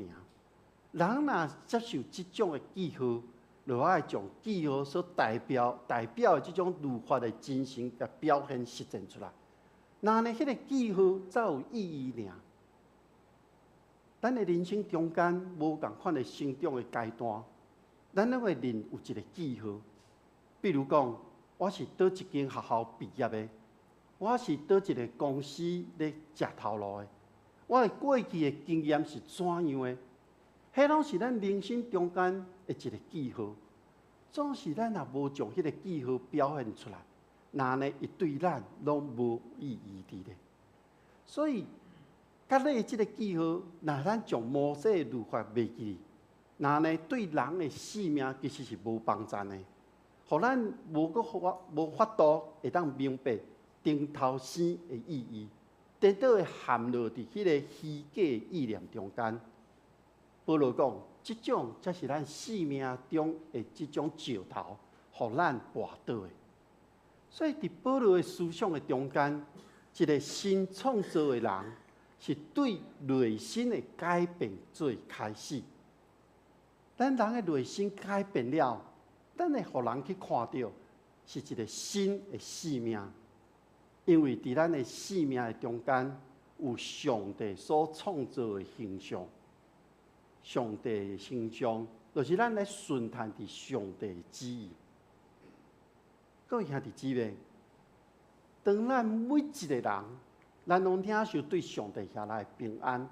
人若接受這種的記號，就愛將記號所代表的這種律法的精神共表現實踐出來。若按呢，彼個記號才有意義爾。咱的人生中間無仝款的成長的階段，咱攏會認有一個記號。比如講，我是佗一間學校畢業的，我是佗一個公司咧食頭路的，我的過去的經驗是怎樣的？彼攏是咱人生中間的一個記號。總是咱若無將彼個記號表現出來，若按呢伊對咱攏無意義佇咧。所以，割禮這個記號，若咱將摩西的律法袂記，若按呢對人的性命其實是無幫助的，予咱無法度會當明白燈頭生的意義，顛倒會陷落佇彼個虛假的意念中間。保羅講，這種才是咱性命中的這種石頭，予咱跋倒的。所以，佇保羅的思想的中間，一個新創造的人，是對內心的改變做開始。咱人的內心改變了，咱會予人去看著是一個新的生命，因為佇咱的生命的中間有上帝所創造的形象。上帝的形象，就是咱來順從佇上帝的旨意。各位兄弟姊妹，當咱每一個人，咱攏領受對上帝遐來的平安，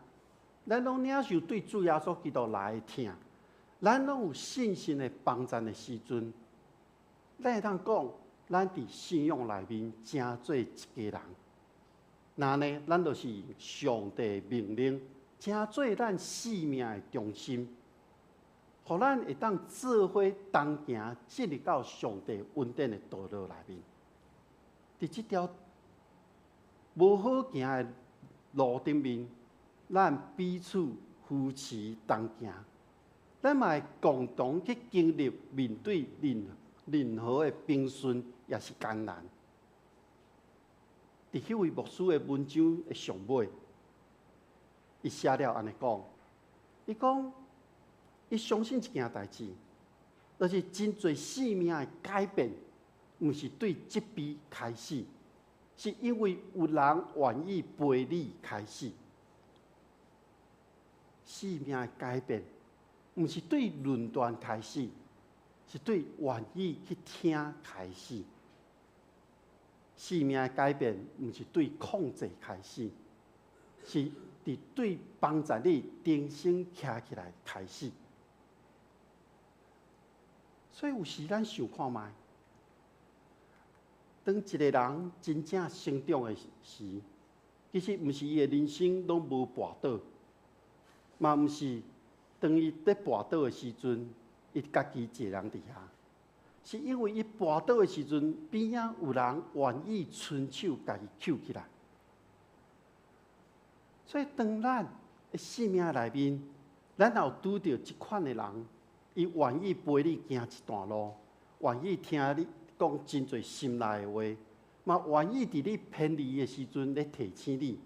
咱攏領受對主耶穌基督來的疼，咱攏有信心的幫贊的時陣，咱會當講，咱佇信仰內面成做一家人。若按呢，咱就是上帝命令，成做咱生命的中心，予咱會當做伙同行，進入到上帝恩典的道路內面。佇這條無好行的路頂面，咱彼此扶持同行，咱嘛會共同去經歷面對任何的平順，抑是艱難。佇彼位牧師的文章的上尾，伊寫了按呢講，伊講，伊相信一件代誌，就是真濟生命的改變，毋是對責備開始，是因為有人願意陪你開始。生命的改變，毋是對論斷開始，是對願意去聽開始。生命的改變，毋是對控制開始，是佇對幫助你重新徛起來開始。所以有時咱想看覓，當一個人真正成長的時，其實毋是伊的人生攏無跋倒，嘛毋是當伊佇跋倒的時陣，伊家己一個人佇遐，是因為伊跋倒的時陣，邊仔有人願意伸手共伊抾起來。所以當咱的生命內面，咱若有拄著這款的人，伊願意陪你行一段路，願意聽你講真濟心內的話，嘛願意佇你偏離的時陣咧提醒你。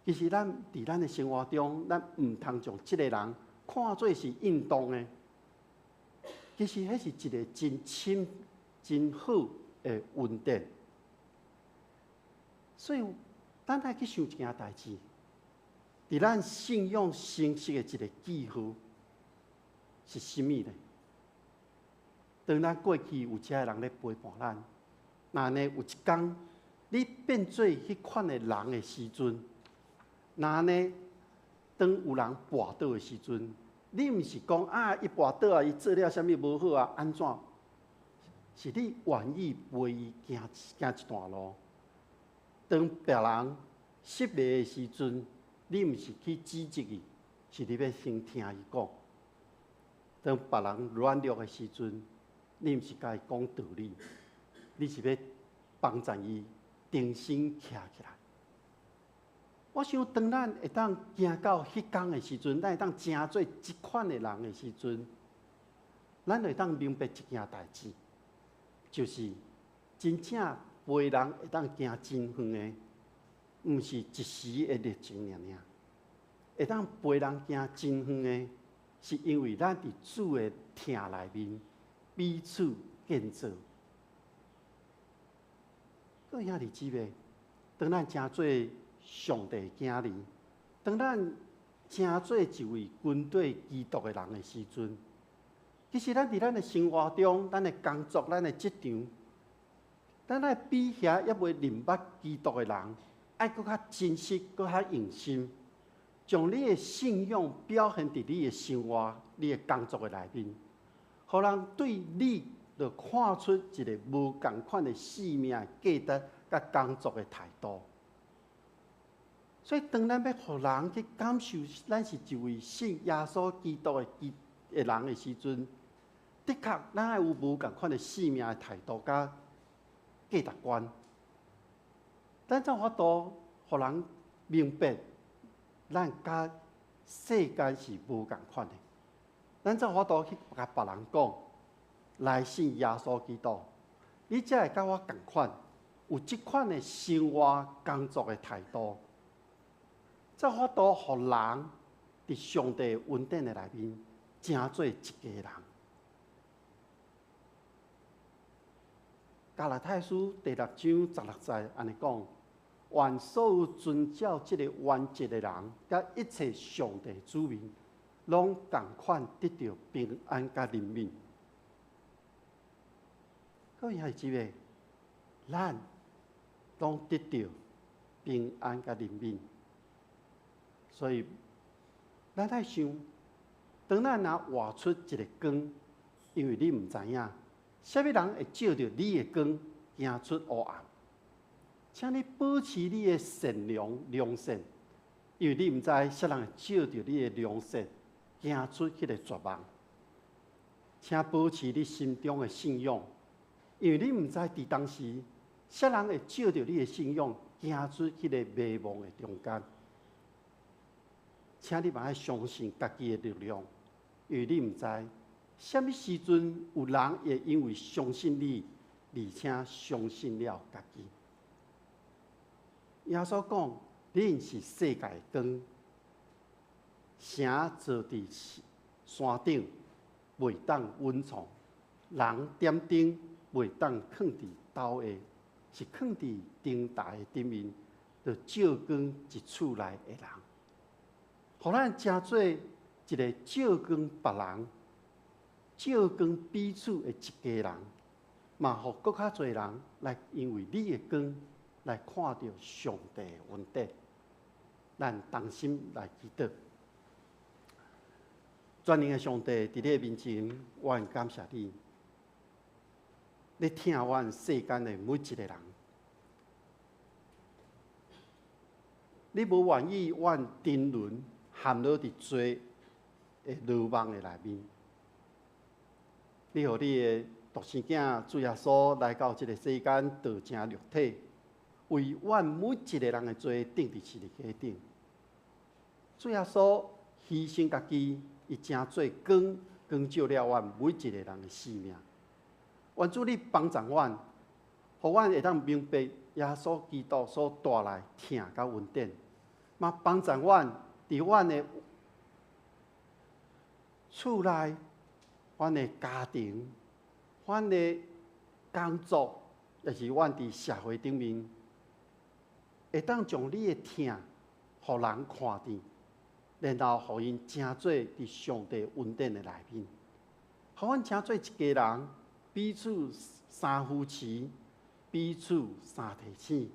其實咱佇咱的生活中，咱毋通將這個人看做是應當的。其實彼是一個真深、真好的恩典。所以，咱愛去想一件代誌，佇咱信仰成熟的一個記號是啥物呢？當咱過去有遮个人咧陪伴咱，若按呢有一工你變做彼款的人的時陣，若按呢當有人跋倒的時陣，你毋是講啊，伊跋倒啊，伊做了啥物無好啊，按怎？是你願意陪伊行行一段路。當別人失敗的時陣，你毋是去指責伊，是你欲先聽伊講。當別人軟弱的時陣，你毋是共伊講道理，你是欲幫助伊重新徛起來。我想，當咱會當行到彼工的時陣，咱會當成做這款的人的時陣，咱會當明白一件代誌，就是真正陪人會當行真遠的，毋是一時的熱情爾爾，會當陪人行真遠的，是因為咱佇主的疼內面彼此建造。各位兄弟姊妹，當咱成做上帝的囝兒，當咱成做一位跟隨基督的人的時陣，其實咱佇咱的生活中、咱的工作、咱的職場，咱愛比遐猶未認捌基督的人，愛閣較真實、閣較用心，將你的信仰表現佇你的生活、你的工作的內面，予人對你就看出一个無仝款的生命價值佮工作的態度。所以，當咱欲予人去感受咱是一位信耶穌基督的基的人的時陣，的確，咱愛有無仝款的生命的態度佮價值觀。咱才有法度予人明白，咱佮世間是無仝款的。咱才有法度去共別人講，來信耶穌基督，你才會佮我仝款，有這款的生活工作的態度，才有法度予人佇上帝恩典的內面，成做一家人。加拉太書第六章十六節按呢講：願所有遵照這个原則的人，佮一切上帝子民，攏仝款得著平安佮憐憫。各位兄弟姊妹，咱攏得著平安佮憐憫。所以，咱愛想，當咱若活出一个光，因為你毋知影，啥物人會照著你的光，行出黑暗。請你保持你的善良良善，因為你毋知啥人會照著你的良善，行出彼个絕望。請保持你心中的信仰，因為你毋知佇當時，啥人會照著你的信仰，行出彼个迷惘的中間。請你嘛愛相信家己的力量，因為你毋知啥物時陣有人會因為相信你，而且相信了家己。耶穌講：恁是世界的光，城造佇山頂，袂當隱藏；人點燈，袂當囥佇斗下，是囥佇燈台的頂面，就照光一厝內的人。予咱成做一个照光別人、照光彼此的一家人，嘛予閣較濟人來因為你的光來看著上帝的恩典。咱同心來祈禱。全能的上帝，佇你的面前，我很感謝你。你疼阮世間的每一个人，你無願意阮沉淪陷落佇罪的羅網的內面。你予你的獨生囝主耶穌來到這个世間，道成肉體，為阮每一个人的罪釘佇十字架頂。主耶穌犧牲家己，伊成做光，光照了阮每一个人的生命。願主你幫助阮，予阮會當明白耶穌基督所帶來疼佮恩典，嘛幫助阮佇阮的厝內、阮的家庭、阮的工作，抑是阮佇社會頂面，會當將你的疼，予人看見，然後予𪜶成做佇上帝恩典的內面，予阮成做一家人，彼此相扶持，彼此相提醒，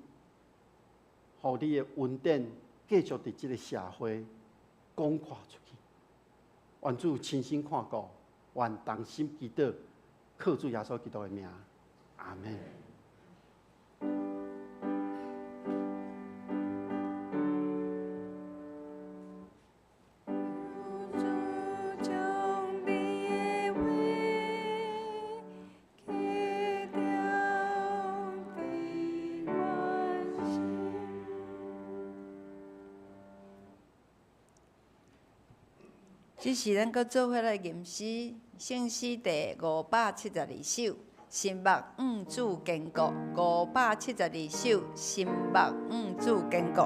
予你的恩典繼續佇這个社會廣闊出去。願主親身看顧，願同心祈禱，靠主耶穌基督的名，阿們。主將你的話刻雕佇阮心。這是咱閣做伙來吟詩，聖詩第572首，心目向主坚固，572首，心目向主坚固，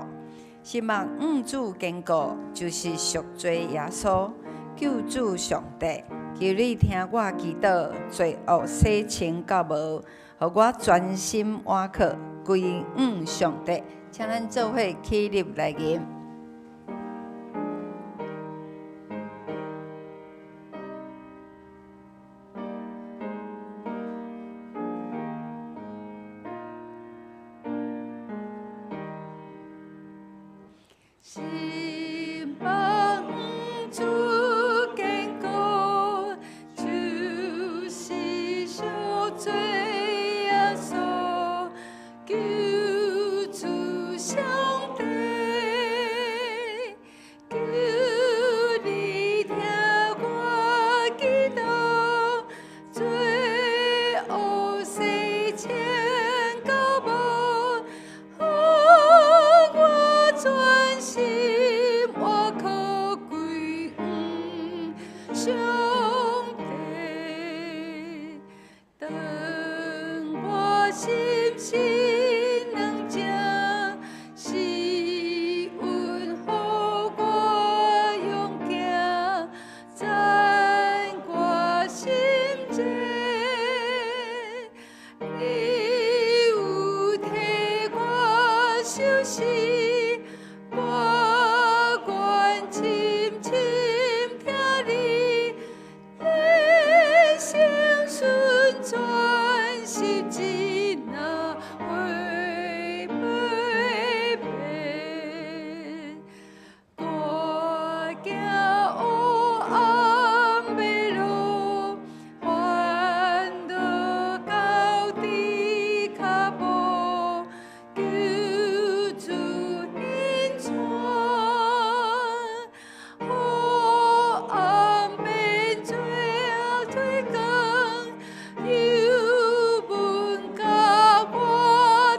心目向主坚固，就是赎罪耶稣，救主上帝。求你听我祈祷，罪恶洗清到无，予我专心倚靠归向上帝。请咱做伙起立来吟。心目向主坚固，就是赎罪耶稣，救主上帝。求你听我祈祷，罪恶洗清到无，予我专心倚靠归向上帝。当我心心软静，施恩予我勇行，展我心志。你有替我受死，我愿深深疼你，一生顺传十字那会不变。我行黑暗迷路，烦恼到伫脚步，求主引带，黑暗变做做光，油门共我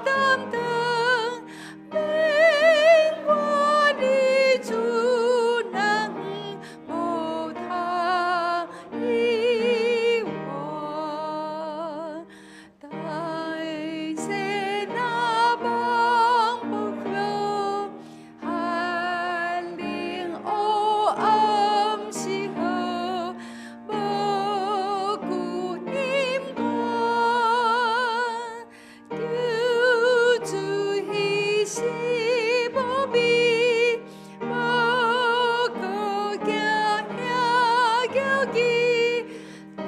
担当，免我离主若远，无通依偎。但世若望不落，寒冷黑暗时候，无顾隐瞒，求主彼时无味，无顾惊遐骄傲，灵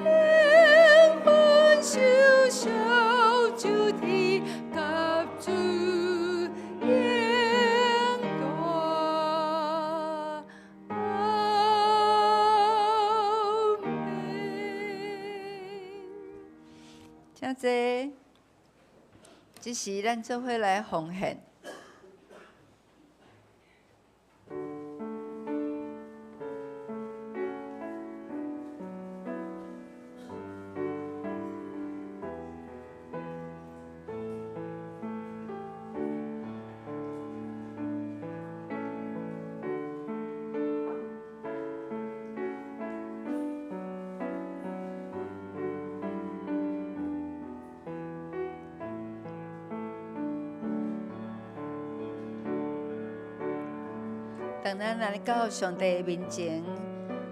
魂受伤就天甲主永大。阿们。请坐。这时，咱做伙来奉献。当咱来到上帝面前，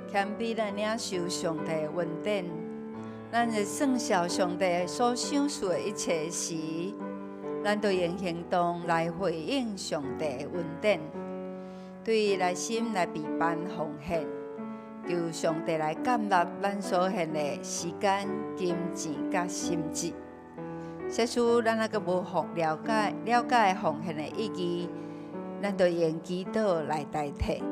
谦卑来领受上帝的恩典，咱会算数上帝所赏赐的一切时，咱就用行动来回应上帝的恩典，对内心来备办奉献，求上帝来接纳咱所献的时间、金钱佮心智。假使咱犹阁无了解奉献的意义，咱就用祈祷来代替。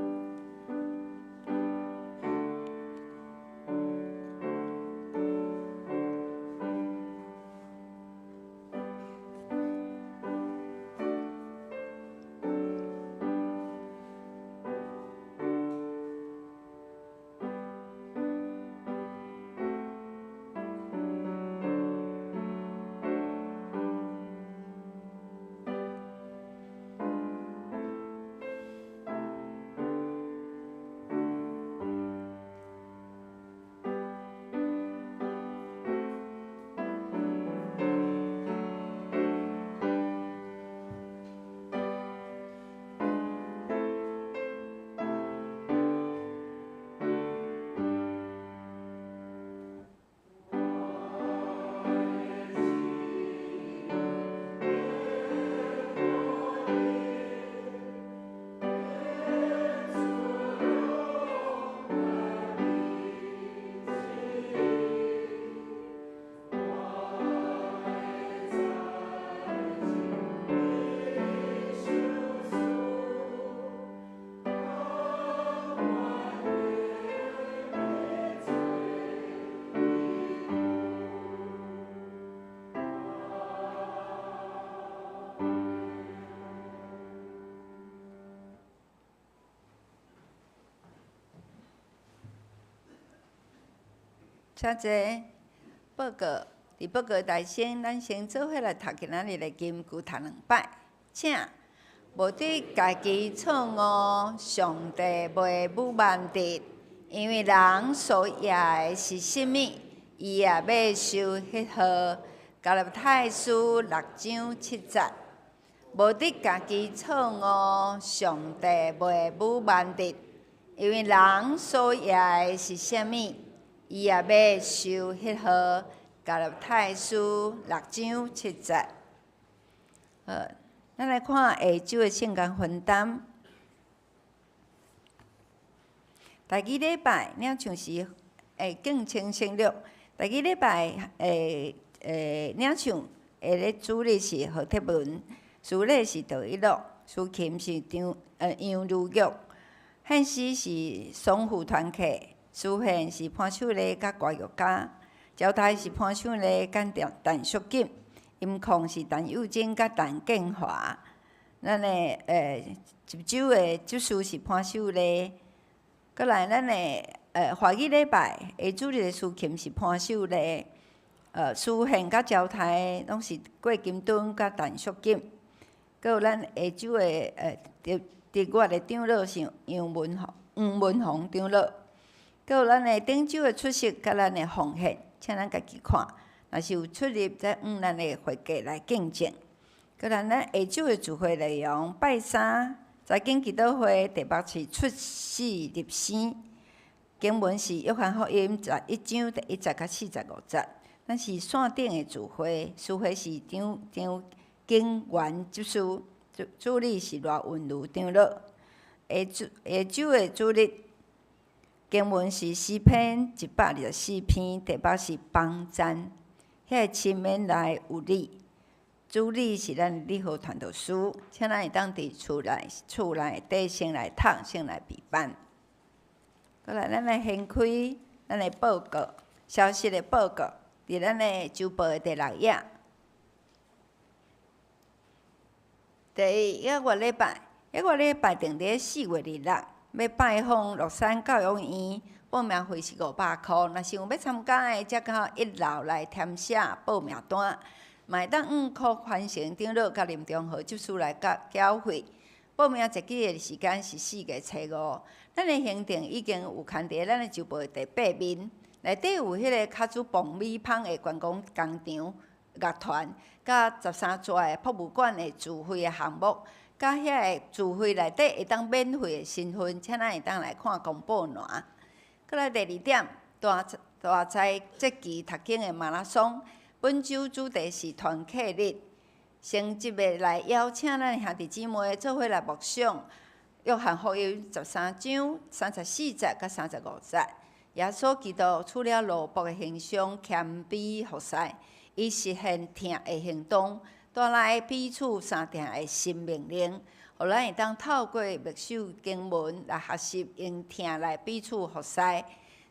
請坐。報告，佇報告台先，咱先做伙來讀今仔日的金句，讀兩擺。請，無對家己錯誤，上帝袂侮慢得，因為人所掖的是啥物，伊也欲收彼號。加拉太書六章七節。無對家己錯誤，上帝袂侮慢得，因為人所掖的是啥物，伊也欲收彼號。加拉太書六章七節。好，咱來看下晝的聖工分擔。第二禮拜領唱是敬青省略。第二禮拜領唱的咧主日是何鐵文，司禮是杜一樂，司琴是張楊如玉，獻詩是雙副團契，司獻是潘秀麗佮郭玉嘉，招待是潘秀麗佮陳淑錦，音控是陳幼貞佮陳建華。咱的一周的執事是潘秀麗，閣來咱的華語禮拜下主日的司琴是潘秀麗，司獻佮招待攏是郭金墩佮陳淑錦。閣有咱下晝的德德月的長老是楊文宏、黃文宏長老。閣有咱的頂週的出席佮咱的奉獻，請咱家己看。若是有出入，再按咱的會計來見證。閣來咱下晝的聚會內容，拜三財經祈禱會題目是出死入生，經文是約翰福音11章第1節到45節。咱是線頂的聚會，司會是張張景元執事，主主理是賴文如長老。下晝下晝的主日經文是詩篇124篇，題目是幫贊。遐個親免來有你，主理是咱李和傳道師，請咱會當佇厝內底先來讀，先來備辦。閣來，咱來掀開咱的報告，消息的報告，佇咱的週報的第六頁。第一，一個禮拜，一個禮拜定佇4月26，欲拜訪樂山教育院，報名費是500箍。若是有欲參加的，才到一樓來填寫報名單，嘛會當按柯寬成長老佮林中和執事來繳繳費。報名截止的時間是4月初5。咱的行程已經有刊佇咱的週報的第八面，內底有彼个較煮爆米香的觀光工廠樂團，佮13座的博物館的自費的項目，佮遐个自費內底會當免費的身份，請咱會當來看公布欄。閣來第二點，大大齋節期讀經的馬拉松，本週主題是團契日，誠摯的來邀請咱兄弟姊妹做伙來默想約翰福音13章34節佮35節。耶穌基督除了奴僕的形象，謙卑服侍，伊實現疼的行動，帶來彼此相疼的新命令，予咱會當透過默想經文來學習用疼來彼此服侍。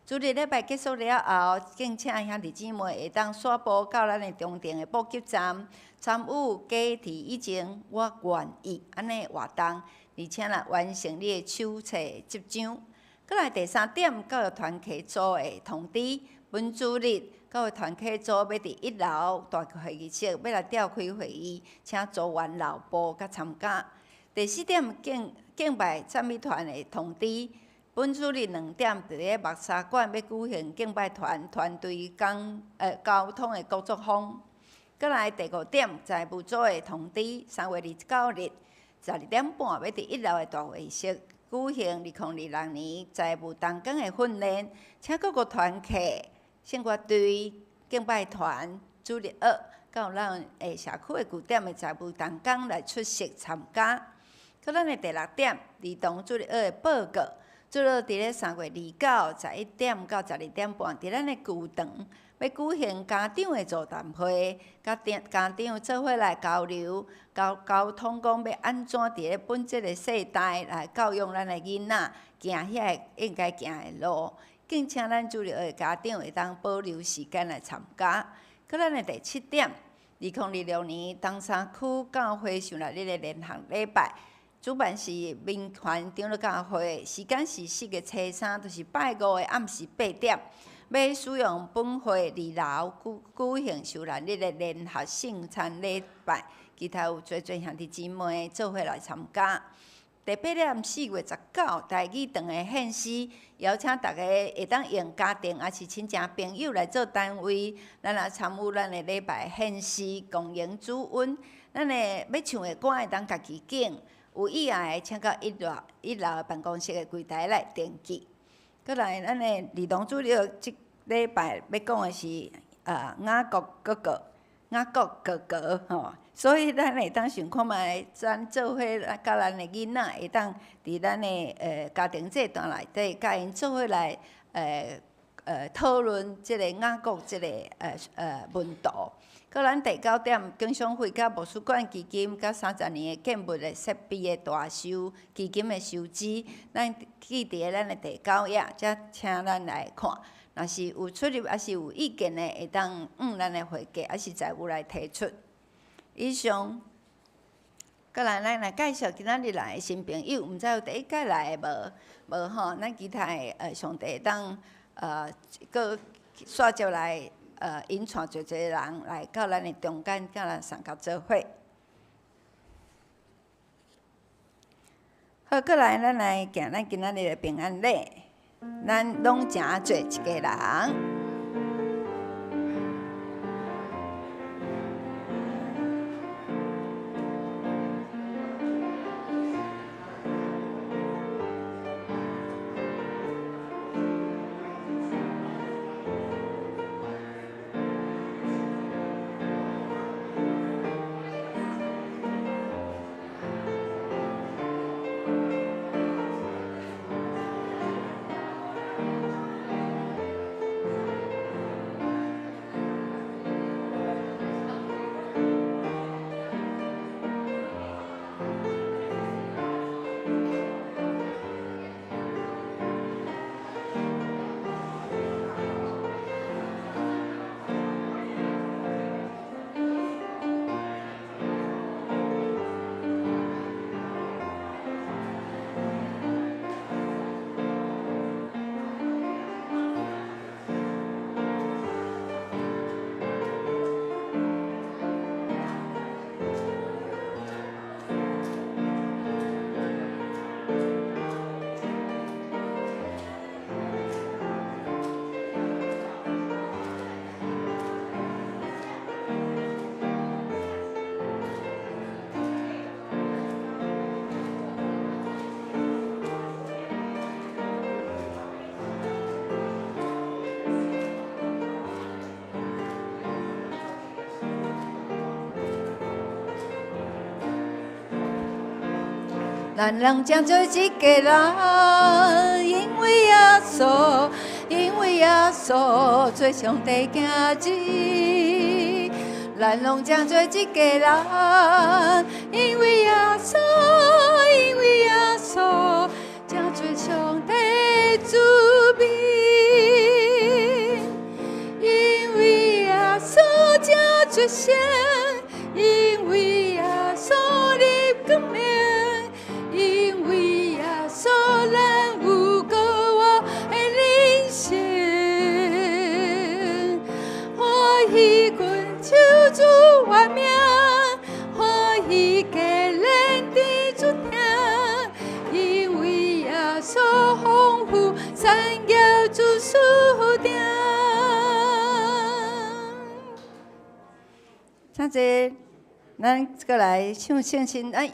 主日禮拜結束了後，敬請兄弟姊妹會當徙步到咱的中庭的補給站，參與假期以前我願意按呢活動，而且來完成你的手冊執章。閣來第三點，教育團契組的通知，本主日教育團契組欲佇一樓大會議室欲來召開會議，請組員留步佮參加。第四點，敬敬拜讚美團的通知，本主日2點佇咧木沙館欲舉行敬拜團團隊講溝通的工作坊。閣來第五點，財務組的通知，3月29日12點半欲佇一樓的大會議室舉行2026年財務同工的訓練，請各個團契、聖歌隊、敬拜團、主日學，佮有咱的社區的據點的財務同工來出席參加。閣咱的第六點，兒童主日學的報告，主日學佇咧3月2911點到12點半，佇咱的球場欲舉行家長的座談會，佮家長做伙來交流、溝溝通，講欲按怎佇咧本這个世代來教育咱的囡仔，行遐个應該行的路。敬請咱主日學的家長會當保留時間來參加。閣咱的第七點，2026年東山區教會上禮日的聯合禮拜，主辦是民權長老教會，時間是4月初3，就是拜五的暗時8點。欲使用本会二楼举举行受难日的联合圣餐礼拜，期待有济济兄弟姊妹做伙来参加。第八点4月19台语堂的献诗，邀请大家会当用家庭抑是亲情朋友来做单位，咱来参与咱的礼拜献诗，共迎主恩。咱的欲唱的歌会当家己拣，有意愿的请到一楼办公室的柜台来登记。阁来，咱的儿童主日这礼拜欲讲的是雅各哥哥，雅各哥哥吼，所以咱会当想看觅，咱做伙佮咱的囡仔会当伫咱的家庭祭坛内底，佮𪜶做伙来讨论这个雅各这个门徒。阁咱第九点，经商会佮图书馆基金佮30年的建物的设备的大修基金的收支，咱记伫咱的第九页，才请咱来看。若是有出入，抑是有意见的，会当向咱的会计，抑是财务来提出。以上，阁来咱来介绍今仔日来的新朋友，毋知有第一届来的无？无吼，咱期待上帝会当阁煞接来引带济济人来到咱的中间，佮咱相佮做伙。好，阁来咱来行咱今仔日的平安礼。咱拢成做一家人。咱拢成做一家人，因为耶稣，因为耶稣做上帝囝子。咱拢成做一家人，因为耶稣，因为耶稣成做上帝子民。因为耶稣成做圣，因为耶稣立光明。因为耶稣，咱有过活的人生，欢喜恳求主的名，欢喜加连伫主听。因为耶稣丰富产业主赐定。请坐，咱阁来唱圣诗。哎。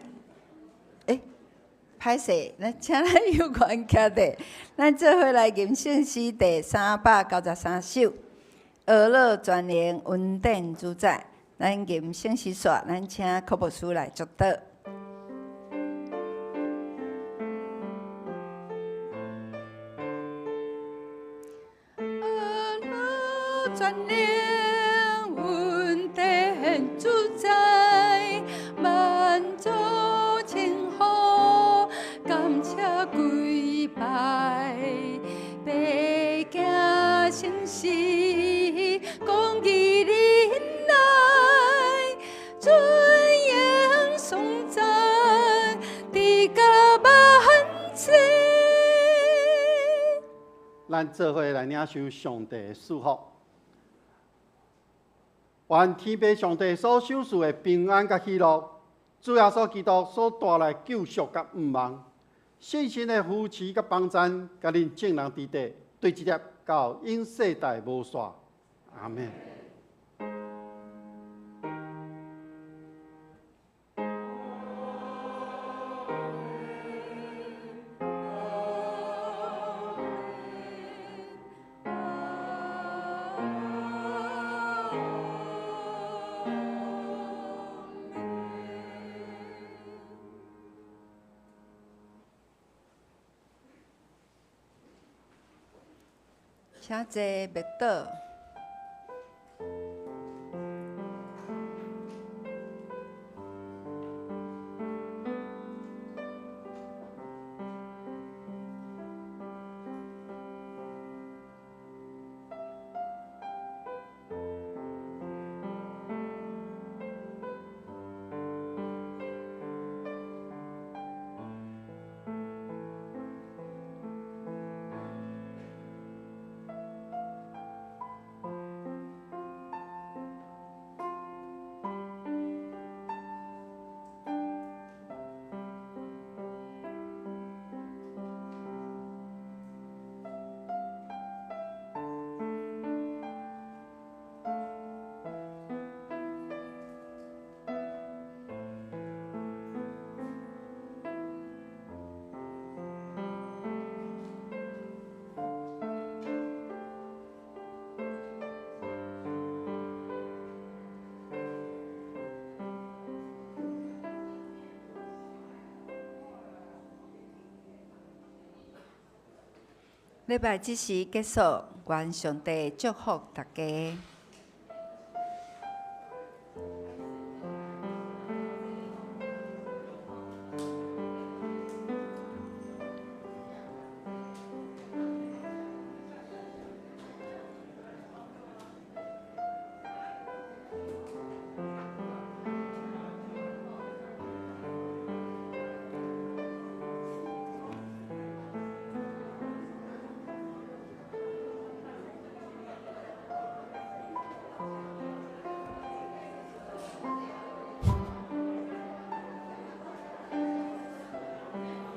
歹势，咱请咱有关徛者，咱做伙来吟圣诗第393首，呵咾全能恩典主宰。咱吟圣诗煞，咱请柯牧师来祝祷。呵咾全能恩典主宰，万族称呼。感谢跪拜，白行圣事，公义忍耐，尊荣颂赞，直到万世。咱咱做伙來領受上帝的祝福。願天父上帝所賞賜的平安佮喜樂，主耶穌基督所帶來救贖佮盼望，聖神的扶持佮幫贊，佮恁眾人佇底，對這粒到永世代無煞。阿們。請坐默禱。禮拜這時結束，願上帝祝福大家。